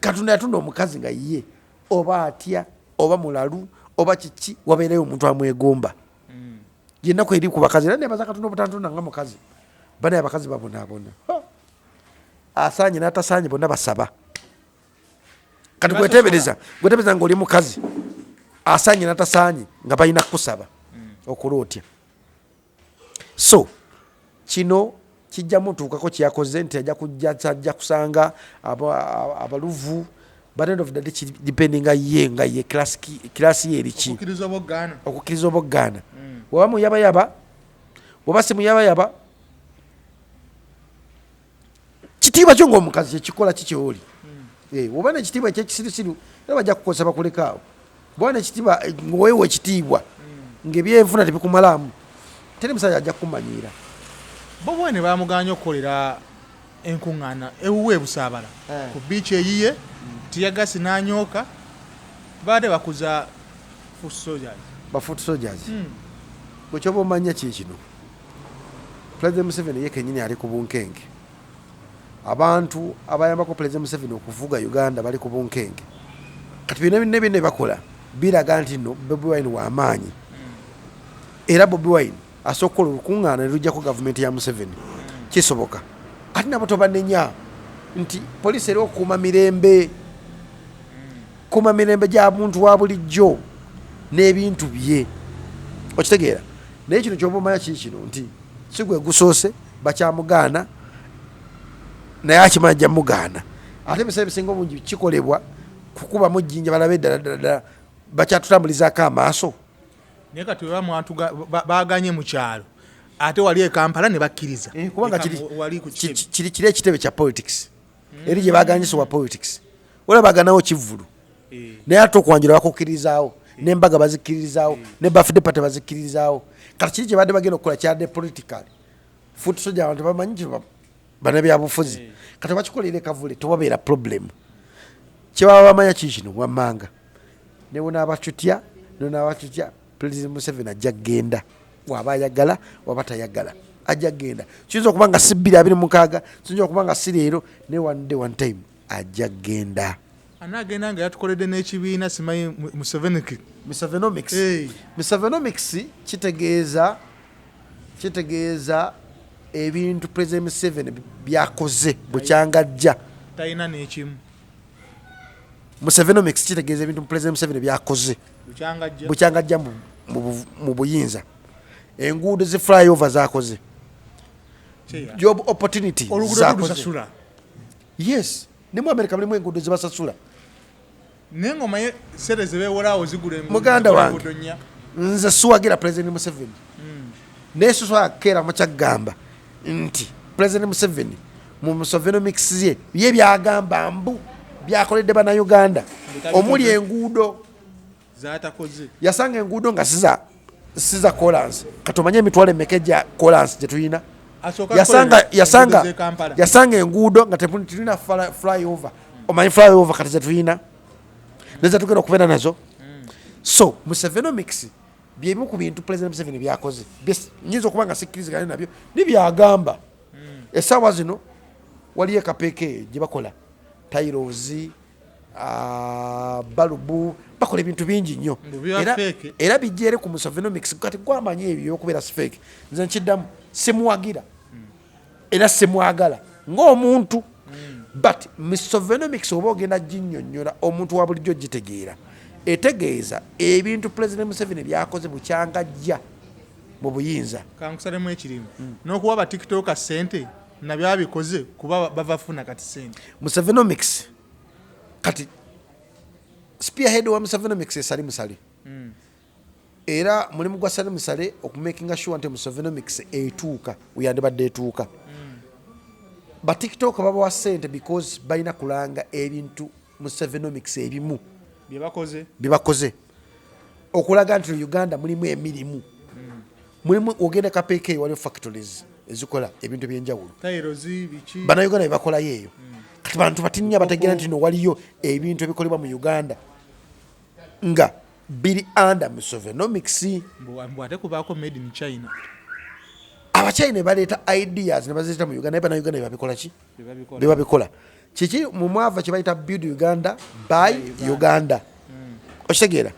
Katonda yatunda omukazi nga ye oba atya, oba mulalu, oba kiki, wabeerayo omuntu amwegomba. Yennaku eri ku bakazi. Era nebaza Katonda obutantunda nga mukazi. Banaye abakazi babonaabona, asaanye n'atasaanye bonna basaba. Kati gwetebereza ngaoli mukazi asaanye n'atasaanye nga balina kukusaba, okola otya? So kino kijja mutuukako kyeyakoze nti ajja kujja, ajja kusanga abaluvu, but end of the day dependinga ye nga ye class ye eriki. Okukkiriza oba okugaana. Waba muyabayaba, oba si muyabayaba, kitiibwa kyo ngaomukazi kyekikola kikyoli. Oba nekitiibwa ekyekisirusiru, era bajja kukozesa bakulekaawo. Bwoba nekitiibwa, ngaowewa ekitiibwa, ngaebyenfuna tebikumalaamu, teri musajja ajja kukumanyiira. Bo bwene bamuganye okukolera enkuŋŋaana ewuwe ebusaabala ku biiki eyiye, tiyagasi n'anyooka, baadde bakuza foot soldiers. Ba foot soldiers. Bwekyoba omanya kikino, President Museveni ye kenyini ali ku bunkenke. Abantu abayambako President Museveni okuvuga Uganda bali ku bunkenke. Kati byonna byonna byonna bakola biraga nti no Bobi Wine w'amaanyi, era Bobi Wine asobola okukola olukuŋŋaana ne lujjako gavumenti ya Museveni. Kisoboka. Ate nabo tobanenya nti poliisi era okukuuma mirembe, kuuma mirembe gya muntu wa bulijjo n'ebintu bye. Okitegeera? Naye kino kyoba omanya kiri kino nti si gwe gusoose bakyamugaana, naye akimanyi ajja mugaana. Ate ebiseera ebisinga obungi kikolebwa kukubamu jjinja balabe ddala ddala ddala bakyatutambulizaako amaaso. Naye kati weba baganye mu kyalo, ate wali e Kampala ne bakkiriza. Kubanga kiri ekitebe kya politics, eri gye baganyisa wa politics, wala baganawo kivvulu, naye ate okwanjula bakukkirizaawo, n'embaga bazikkiririzaawo, ne birthday party bazikkiririzaawo. Kati kiri kye badde bagenda okukola kyadde political foot soldier, abantu bamanyi nti banabyabufuzi. Kati bakikolera ekavule, tewabeera problem. Kyebaba bamanya kiri kino wammanga, newonaabacutya newonaabacutya, President Museveni ajja kugenda, waba ayagala waba tayagala ajja kugenda. Kiyinza okuba nga si 2026, kiyinza okuba nga si leero, naye one day, one time Ajja kgenda. Anaagenda nga yatukoledde n'ekibiina, simanyi Musevenik. Musevenomics. Hey. Musevenomics kitegeeza ebintu President Museveni byakoze bukyangajja. Talina n'ekimu. Musevenomics kitegeeza ebintu President Museveni byakoze bukyangajja. Bukyangajja mu buyinza. Enguudo zi flyover zakoze, Kyeya. job opportunity Oluguudo zakoze. tulusasula. Yes, ne mu America mulimu enguudo zebasasula. Naye ngaomaye sente zebeewolaawo zigula enguudo, Muganda zigula wange. enguudo nnya. Nze siwagira President Museveni, naye sosobola kukeera mukyagamba nti President Museveni mu Musevenomics ye byagamba mbu byakoledde Bannayuganda Tabikoze. omuli enguudo Zatakoze. Yasanga enguudo nga siza kolansi. Kati omanye emitwalo emeka egya kolansi gye tulina? Asooka Yasanga akolera yasanga enguudo z'e Kampala. Yasanga enguudo nga tetulina flyover. Omanyi flyover kati zetulina nezetugenda okubeera nazo? So Musevenomics byebimu ku bintu President Museveni byakoze. Nyinza okuba nga sikkiriziganya nabyo, nibyagamba. Essaawa zino waliyo ekapeeka gye bakola tiles, balubu, bakola ebintu bingi nnyo. Mbu biba fake. Era bijja ere ku Musevenomics. Kati gwamanyi ebyo okubeera si fake. Nze nkiddamu, simuwagira era simwagala ng'omuntu, but Musevenomics oba ogenda ginnyonnyola omuntu wa bulijjo gitegeera, etegeeza ebintu President Museveni byakoze bukyangajja mu buyinza. Kankusalemu ekirimu n'okuwa ba TikToker sente, nabyo abikoze kuba bavafuna kati sente. Musevenomics, kati spearhead wa Musevenomics esali musale, era mulimu gwa Sali Musale okumakinga sure nti Musevenomics etuuka weyandibadde etuuka. Ba TikTok babawa sente because balina kulanga ebintu Musevenomics ebimu bye bakoze. Byebakoze okulaga nti Uganda mulimu emirimu, mulimu ogenda Kapeeka waliwo factories ezikola ebintu ebyenjawulo. Tiles, biki. Bannayuganda bebakolayo eyo. Kati bantu batinya bategeera nti no waliyo ebintu ebikolebwa mu Uganda nga biri under Musevenomics. Mbu ate kubaako made in China. Abachina ne baleeta ideas ne bazireeta mu Uganda, naye Bannayuganda bebabikola ki? Bye babikola. Bebabikola. Kiki mu mwava kye bayita Build Uganda by Uganda, okitegeera?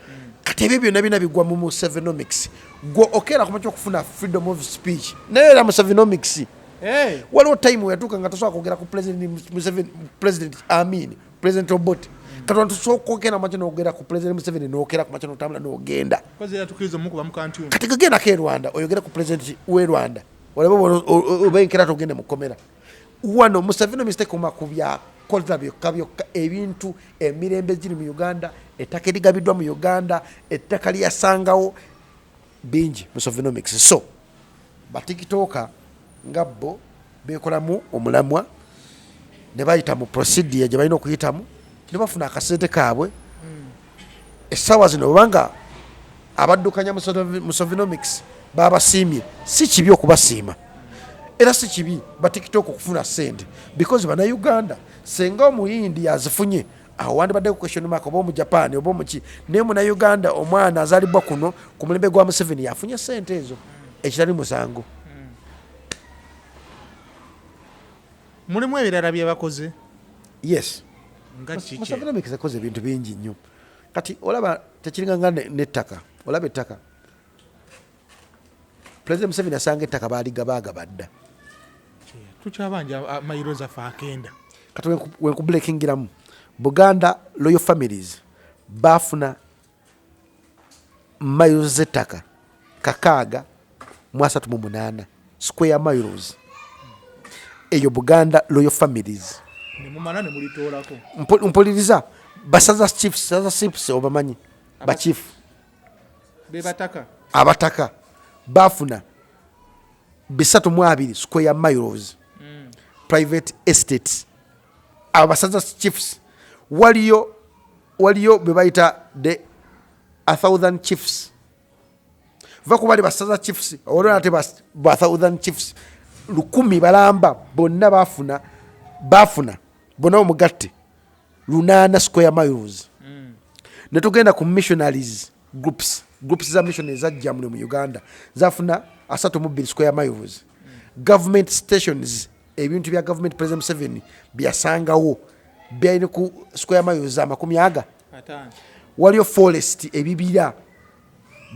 Kati ebyo byonna bina bigwa mu Musevenomics. Gwe okeera kumakya okufuna freedom of speech, naye era Musevenomics. Hey, Waliwo time weyatuuka nga tosobola kwogera ku President Museveni, President Amin, President Obote. Kati tusobola kwogera makya nogera ku President Museveni, nokera kumakya notambula nogenda. Kozi era tukiriza omukuba mu kantyuni. Kati gagendako e Rwanda oyogere ku president we Rwanda, olabe oba enkera togende mukomera. Wano Museveni tekoma ku byakola byokka byokka, ebintu emirembe giri mu Uganda, ettaka erigabiddwa mu Uganda, ettaka lyasangawo bingi Musevenomics. So ba TikToker nga bo bekolamu omulamwa ne bayita mu procedure gye balina okuyitamu ne bafuna akasente kaabwe. Essaawa zino obanga abaddukanya Musevenomics babasiimye, si kibi okubasiima, era si kibi ba TikTok okufuna sente because Bannayuganda. Senga Omuyindi azifunye, awo wandibadde question mark, oba Omujapaani oba omuki, naye Munauganda omwana azaalibwa kuno ku mulembe gwa Museveni yafunye sente ezo, ekitali musango. Mulimu ebirala bye bakoze? Yes. Nga kiki? Musevenomics ekoze ebintu bingi nnyo. Kati olaba tekiringa nga n'ettaka. Olaba ettaka, President Museveni asanga ettaka baaligabaagaba dda. Tukyabanja mayiro zaffe akenda. Kati wenkubulekingiramu, Buganda royal families bafuna miles z'ettaka 638 square miles eyo Buganda royal families. Nemumala ne mulitoolako. Mpuliriza, basaza chiefs, saza chiefs obamanyi, bachief. Be bataka. Abataka bafuna 320 square miles, private estates. Abo basaza chiefs. Waliyo be bayita the a thousand chiefs. Va ku bali basaza chiefs, olwo ate ba thousand chiefs 1000 balamba bonna bafuna bonna omugatte 800 square miles. Ne tugenda ku missionaries groups, groups za missionaries zajja muno mu Uganda, zafuna 32 square miles. Government stations, ebintu bya government President Museveni byasangawo. Byalina ku square miles 50. Waliyo forest, ebibira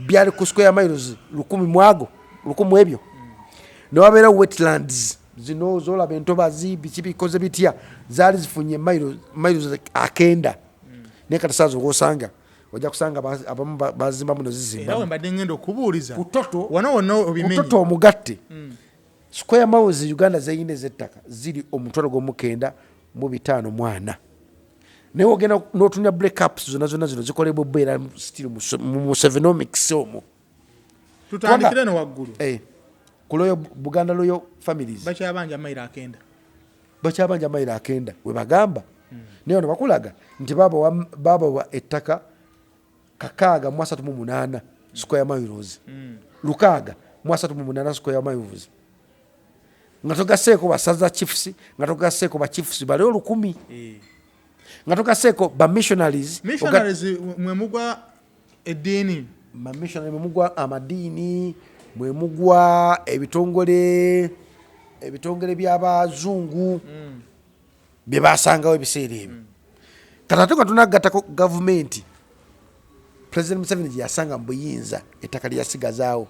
byali ku square miles 1000 mwago 1000 ebyo. Newabeera wetlands zino zolaba, entobazi, biki bikoze bitya, zaali zifunye miles 90. Naye kati saa zowosanga ojja kusanga abamu bazimbamu Era nozizimbamu. We mbadde ngenda okubuuliza Ku total wano wonna obimenye. Ku total omugatte, square miles Uganda zeyina ezettaka ziri 9,554. Naye ogenda notunya breakups zonna zonna, zino zikolebwa obubeera still mu Musevenomics omwo. Tutandikire no waggulu. Eh, ku royal Buganda, royal families. Bakyabanja mayiro 90. Bakyabanja mayiro 90 we bagamba. Naye wano bakulaga nti babawa ettaka 638 square miles, 638 square miles, nga togaseeko basaza chiefs, nga togaseeko ba chiefs bali 1000, nga togaseeko ba missionaries. Missionaries mwe mugwa eddiini. Bamissionary mwemugwa amadiini, mwemugwa ebitongole by'abazungu bye basangawo ebiseera ebyo. Kati ate nga tunagattako gavumenti President Museveni gye yasanga mu buyinza, ettaka lye yasigazaawo,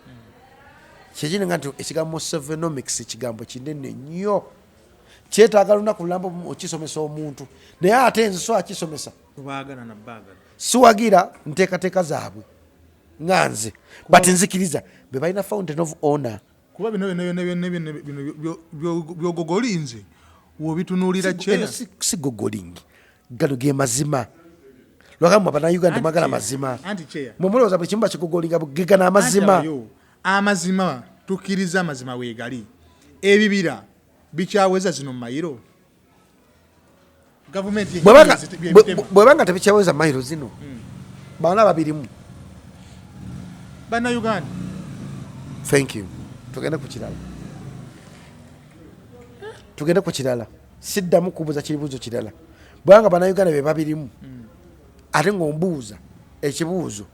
kyekiringa nti ekigambo Musevenomics kigambo kinene nnyo, kyetaaga lunaku lulamba okisomesa omuntu. Naye ate nze so akisomesa. Tubaagala nabaagala. Siwagira nteekateeka zaabwe nga nze, but nzikiriza be balina fountain of honor. Kuba bino byonna byonna byonna byonna bino byogogolinze wobitunuulira. Eno kyeya. Si gogoling, gano ge mazima. Lwakamwe Abannayuganda temwagala mazima. Anti kyeya. Mwe mulowooza buli kimu bakigogolinga gegana amazima. Anti abayo, amazima tukkiriza, amazima weegali. Ebibira bikyaweza zino mayiro, gavumenti byebitema. Bwebanga tebikyaweza mayiro zino, baana babirimu. Bannayuganda. Thank you. Tugende ku kirala, tugende ku kirala. Siddamu kubuuza kibuuzo kirala. Bwanga Bannayuganda be babirimu, ate ng'ombuuza ekibuuzo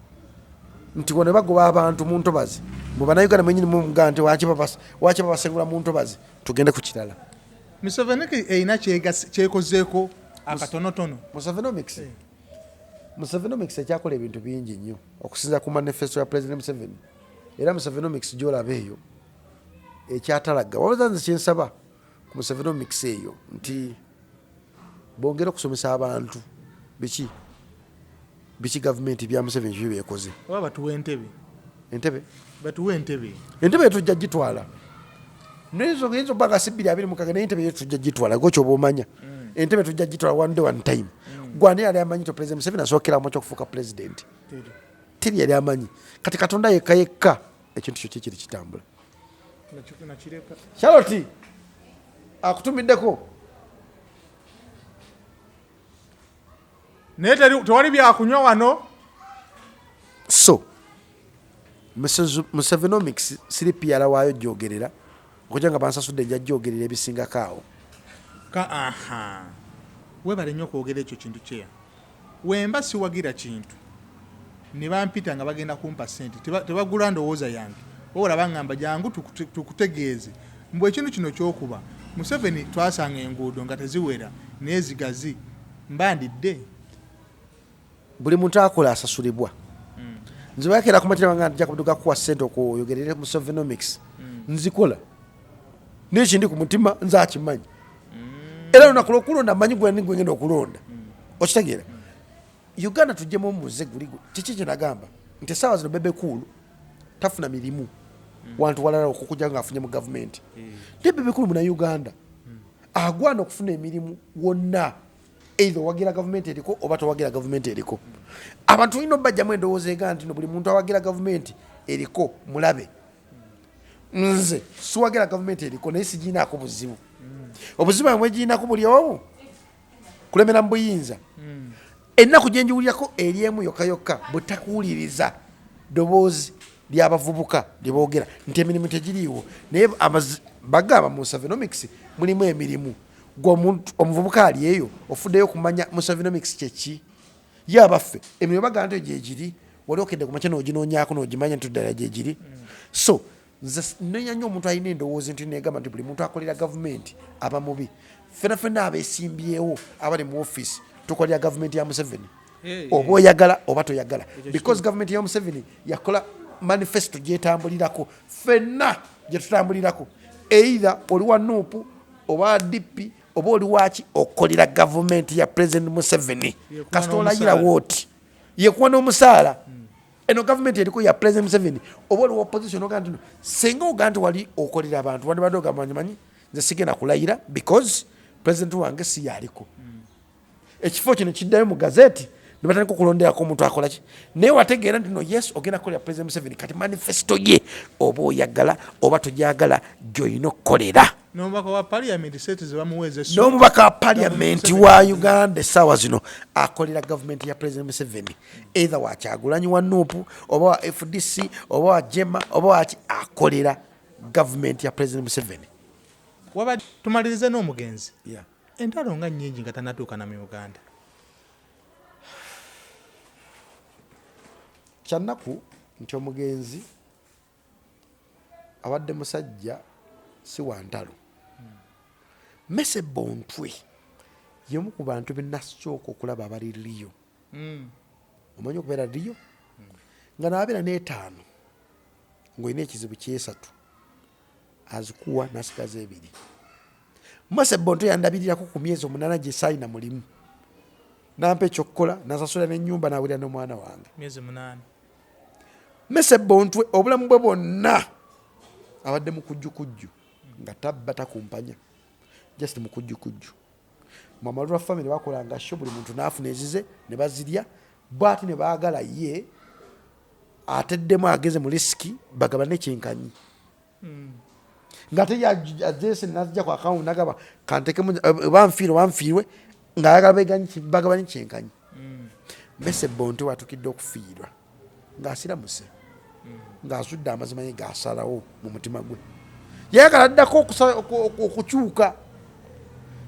nti wano bagoba abantu mu ntobazi, mu Bannayuganda mwenyini mugaa nti waki babasengula mu ntobazi? Tugende ku kirala. Museveni erina kyekozeeko akatonotono. Musevenomics, Musevenomics ekyakola ebintu bingi nnyo okusinza ku manifesto ya President Museveni. Era Musevenomics gyolaba eyo ekyatalaga wabaza. Nze kyensaba ku Musevenomics eyo nti bongere okusomesa abantu biki biki gavumenti bya Museveni byo byekoze. Oba batuwa entebe. Entebe. Batuwa entebe. Entebe tujja gitwala, nayinza okuba nga si 2026, naye entebe yo tujja gitwala. Gwe kyoba omanya, entebe tujja gitwala one day, one time. Gwani yali amanyi to President Museveni asookeramu ekyokufuuka president? Teri. Teri yali amanyi. Kati Katonda yekka yekka ekintu kyo kikiri kitambula. Nakireka. Charlotte akutumiddeko. Naye tewali byakunywa wano. So Musevenomics siri PR waayo gyogerera okujja nga bansasudde, nja gyogerera ebisingako awo. Ka aha, webale nnyo okwogera ekyo kintu kyeya. Wemba siwagira kintu ne bampita nga bagenda kumpa sente, tebagula ndowooza yange, wabula baŋŋamba jangu tukutegeeze mbu ekintu kino kyokuba Museveni twasanga enguudo nga teziwera naye zigazi, mba ndidde. Buli muntu akola asasulibwa. Nze bakera kumakira banga nja kuduka kuwa sente okwoyogerere Musevenomics, nzikola naye kindi ku mutima nze akimanyi. Era lunaku lwokulonda manyi gwe gwe ngenda okulonda. Okitegeera? Uganda tujjemu omuze guli kiki kyenagamba nti essaawa zino Bebe Cool tafuna mirimu wantu walala okukujja nga afunye mu gavumenti, naye Bebe Cool Munauganda agwana okufuna emirimu wonna, either owagira gavumenti eriko oba towagira gavumenti eriko. Abantu olina obajjamu endowooza ega nti no buli muntu awagira gavumenti eriko mulabe. Nze siwagira gavumenti eriko, naye sigiinaako buzibu. Obuzibu bwamwe giinako buli obu kulemera mu buyinza. Ennaku gyenjiwulirako eri emu yokka yokka, bwetakuwuliriza ddoboozi ly'abavubuka lyeboogera nti emirimu tegiriiwo. Naye bagamba mu Musevenomics mulimu emirimu. Gwe omuntu omuvubuka ali eyo ofuddeyo okumanya Musevenomics kyeki? Ye abaffe emirimu bagamba nti gyegiri, wali okedde ku makya n'oginoonyaako n'ogimanya nti ddala gyegiri? So Nze nenya nnyo omuntu alina endowooza nti negamba nti buli muntu akolera gavumenti aba mubi. Ffena ffena abesimbyewo abali mu office tukolera gavumenti ya Museveni, oba oyagala oba toyagala, because gavumenti ya Museveni yakola manifesto gyetambulirako, ffenna gyetutambulirako. Either oli wa NUP oba DP oba oli waki, okolera gavumenti ya President Museveni. Kasita olayirawo oti yekuwa n'omusaala. Eno gavumenti eriko ya President Museveni. Oba oli opposition, ogaa nti senga ogaa nti wali okolera abantu, wandibadde ogamba, manyi nze sigenda kulayira because president wange si yaliko. Ekifo kino kiddayo mu gazeti nebatandika okulonderako omuntu akolaki, naye wategeera nti no, yes, ogenda kukolera President Museveni. Kati manifesto ye oba oyagala oba togyagala gyolina okukolera. N'omubaka wa parliament sente zebamuweeza. N'omubaka wa parliament wa Uganda essaawa zino akolera gavumenti ya President Museveni, either wa Kyagulanyi wa NUP oba wa FDC oba wa JEEMA oba waki, akolera gavumenti ya President Museveni. Waba tumalirize n'omugenzi. Entalo nga nnyingi nga tanatuuka na mu Uganda. Kyannaku nti omugenzi abadde musajja si wa ntalo. Mese Bontwe y'omu ku bantu benasooka okulaba abali riyo. Omanyi okubeera riyo nga nabeera n'etaano ng'olina ekizibu kyesatu, azikuwa nasigaza ebiri. Mose Bontwe yandabirirako ku myezi 8 gye saalina mulimu, nampa ekyokukola, nasasula n'ennyumba, nawulira n'omwana wange. Myezi 8. Mese Bontwe obulamu bwe bwonna abadde mukujjukujju, nga tabba, takumpanya, just mukujjukujju. Mwamalulwa family bakolanga show, buli muntu naafuna ezize ne bazirya, bwati ne baagala ye ateddemu ageze mu risk bagabane kyenkanyi, ng'ate azese nazijja ku akawunti nagaba kantekemu oba nfiirwe oba nfiirwe, ng'ayagala bagabane kyenkanyi. Mese Bontwe watukidde okufiirwa ng'asiramuse, ng'azudde amazima ye gasalawo mu mutima gwe, yayagala addako okukyuka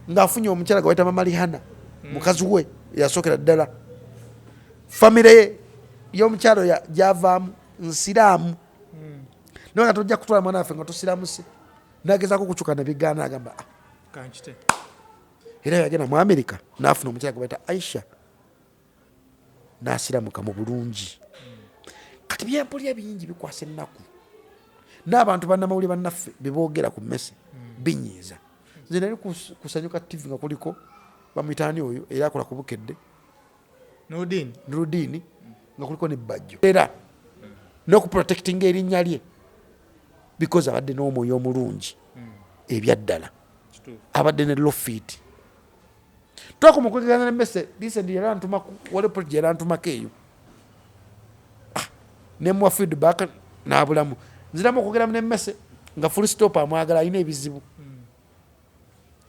ng'afunye omukyala gwe bayita Mama Lihana, mukazi we yasookera ddala. Famire ye y'omukyalo gyavaamu nsiraamu, naye nga tojja kutwala mwana waffe nga tosiramuse. Nagezaako okukyuka nebigaana, agamba, "Ah." Kankite. Era yagenda mu America n'afuna omukyala gwe bayita Aisha, n'asiramuka mu bulungi. Kati byempulira bingi bikwasa ennaku, n'abantu bannamawulire bannaffe beboogera ku Mmese binyiiza. Nze nali kusanyuka TV nga kuliko bamuyitaani oyo era akola ku Bukedde. Nurdin. Nurudini, nga kuliko ne Bajjo, era n'okuprotectinga erinnya lye because abadde n'omwoyo omulungi ebyaddala. Abadde ne lofit twakoma okwegana ne Mese recent, yali antumako, waliwo project yali antumako eyo. Ah, nemuwa feedback n'abulamu. Nziramu okwogeramu ne Mese nga full stop amwagala, alina ebizibu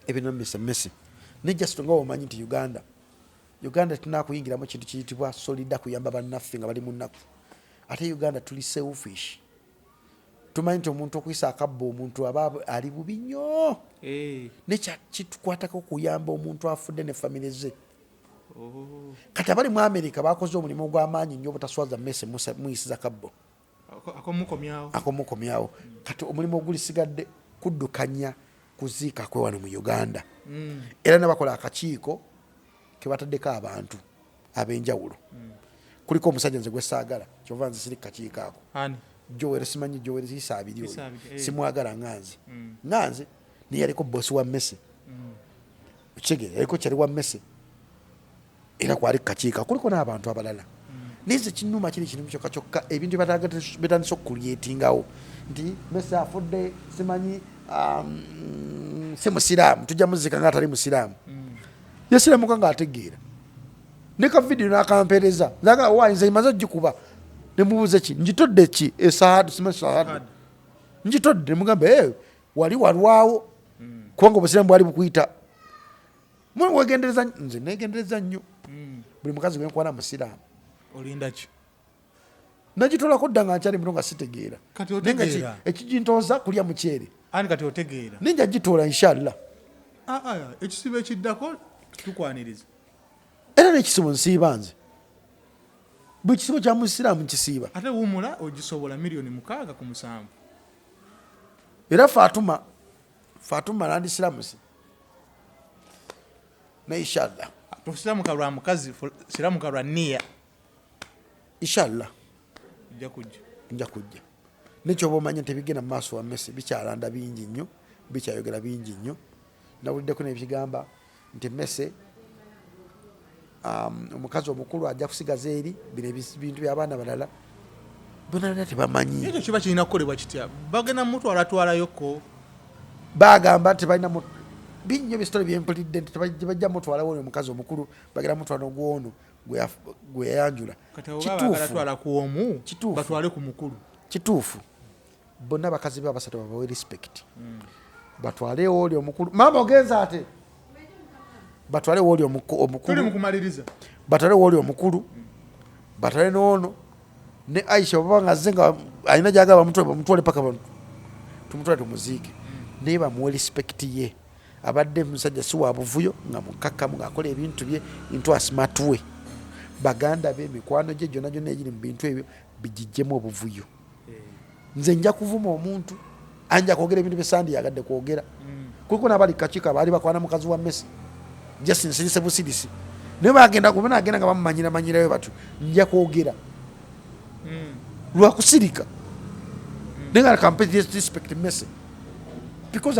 ebina Mese. Mese ne just nga omanyi nti Uganda tunakuyingiramu kintu kiyitibwa solida, kuyamba bannaffe nga bali mu nnaku. Ate Uganda tuli selfish, tumanyi nti omuntu okuyisa akabba omuntu aba ali bubi nnyo. Nekyakitukwatako okuyamba omuntu afudde ne famire ze. Kati abali mu America bakoze omulimu ogw'amaanyi nnyo obutaswaza Mese muyisiza kabbo. Akomukomyawo. Akomukomyawo. Kati omulimu ogulisigadde kuddukanya kuziika kwe wano mu Uganda. Era nebakola akakiiko kebataddeko abantu ab'enjawulo. Kuliko omusajja nze gwesaagala, kyova nze siri kukakiiko ako. Ani? Joel, simanyi Joel Isaabiri oyo. Isaabiri, eh. Simwagala nga nze naye yaliko bosi wa Mese. Okitegeera, yaliko kyali wa Mese era kwali kukakiiko, kuliko n'abantu abalala. Naye nze kinuma kiri kintu kyokka kyokka, ebintu byetandise okucreatingawo nti Mese afudde, simanyi si musiraamu, tujja muzika nga atali musiraamu. Yasiramuka ng'ategeera ne ka vidiyo n'akampeereza, naga wa nze maze ogikuba, nemubuuza ki ngitodde ki esaadu, simanyi saadu ngitodde, nemugamba, "Eh, wali walwawo kubanga obusiraamu bwali bukuyita." Wegendereza, nze negendereza nnyo, buli mukazi gwenkwana musiraamu. Olinda ki? Nagitolako dda nga nkyali muto nga sitegeera. Kati Naye nga otegeera. Ekigintooza kulya muceere. Ani, kati otegeera? Ninja gitoola inshallah. Ah, ah, ekisibo ekiddako tukwaniriza. Era n'ekisibo nsiiba nze, buli kisibo kya musiraamu nkisiiba. Ate wumula, ogisobola 6,7 million. Era Fatuma, Fatuma nandisiramusi ne inshallah. Tosiramuka lwa mukazi, siramuka lwa niya. Inshallah. Ojja kujja. Nja kujja. Nekyoba omanya nti ebigenda mu maaso wa Messi bikyalanda bingi nnyo, bikyayogera bingi nnyo. Nawuliddeko nebigamba nti Messi, omukazi omukulu ajja kusigaza eri bino bintu by'abaana balala bonalina tebamanyi. Ekyo kiba kirina kukolebwa kitya? Bagenda mutwalatwalayoko? Bagamba nti balina binyo bisitole byempulidde nti tebajja mutwalawo oyo omukazi omukulu, bagenda mutwala ogwono gwe yayanjula. Kati abo baba bagala twala ku omu, batwale ku mukulu. Kituufu, bonna bakazi be abasatu babawe respect. Batwale oli omukulu, maama ogenza ate batwale wooli tuli omukulu. Mu kumaliriza. Batwale wooli omukulu, batwale n'ono ne Aisha. Oba nga azze nga alina gyagala, bamutwale, bamutwale paka tumutwale tumuziike, naye bamuwe respect ye. Abadde musajja si wa buvuyo, nga mukakkamu, ng'akola ebintu bye into a smart way. Baganda be, emikwano gye gyonna gyonna egiri mu bintu ebyo bigijjemu obuvuyo. Nze nja kuvuma omuntu, anja kwogera ebintu byesandi yagadde kwogera. Kuliko nabali kakiiko abaali bakwana mukazi wa Messi, just nsirise busirisi, naye bagenda nagenda nga bamumanyira manyirayo batyo. Nja kwogera lwakusirika, naye nga kampe respect Messi because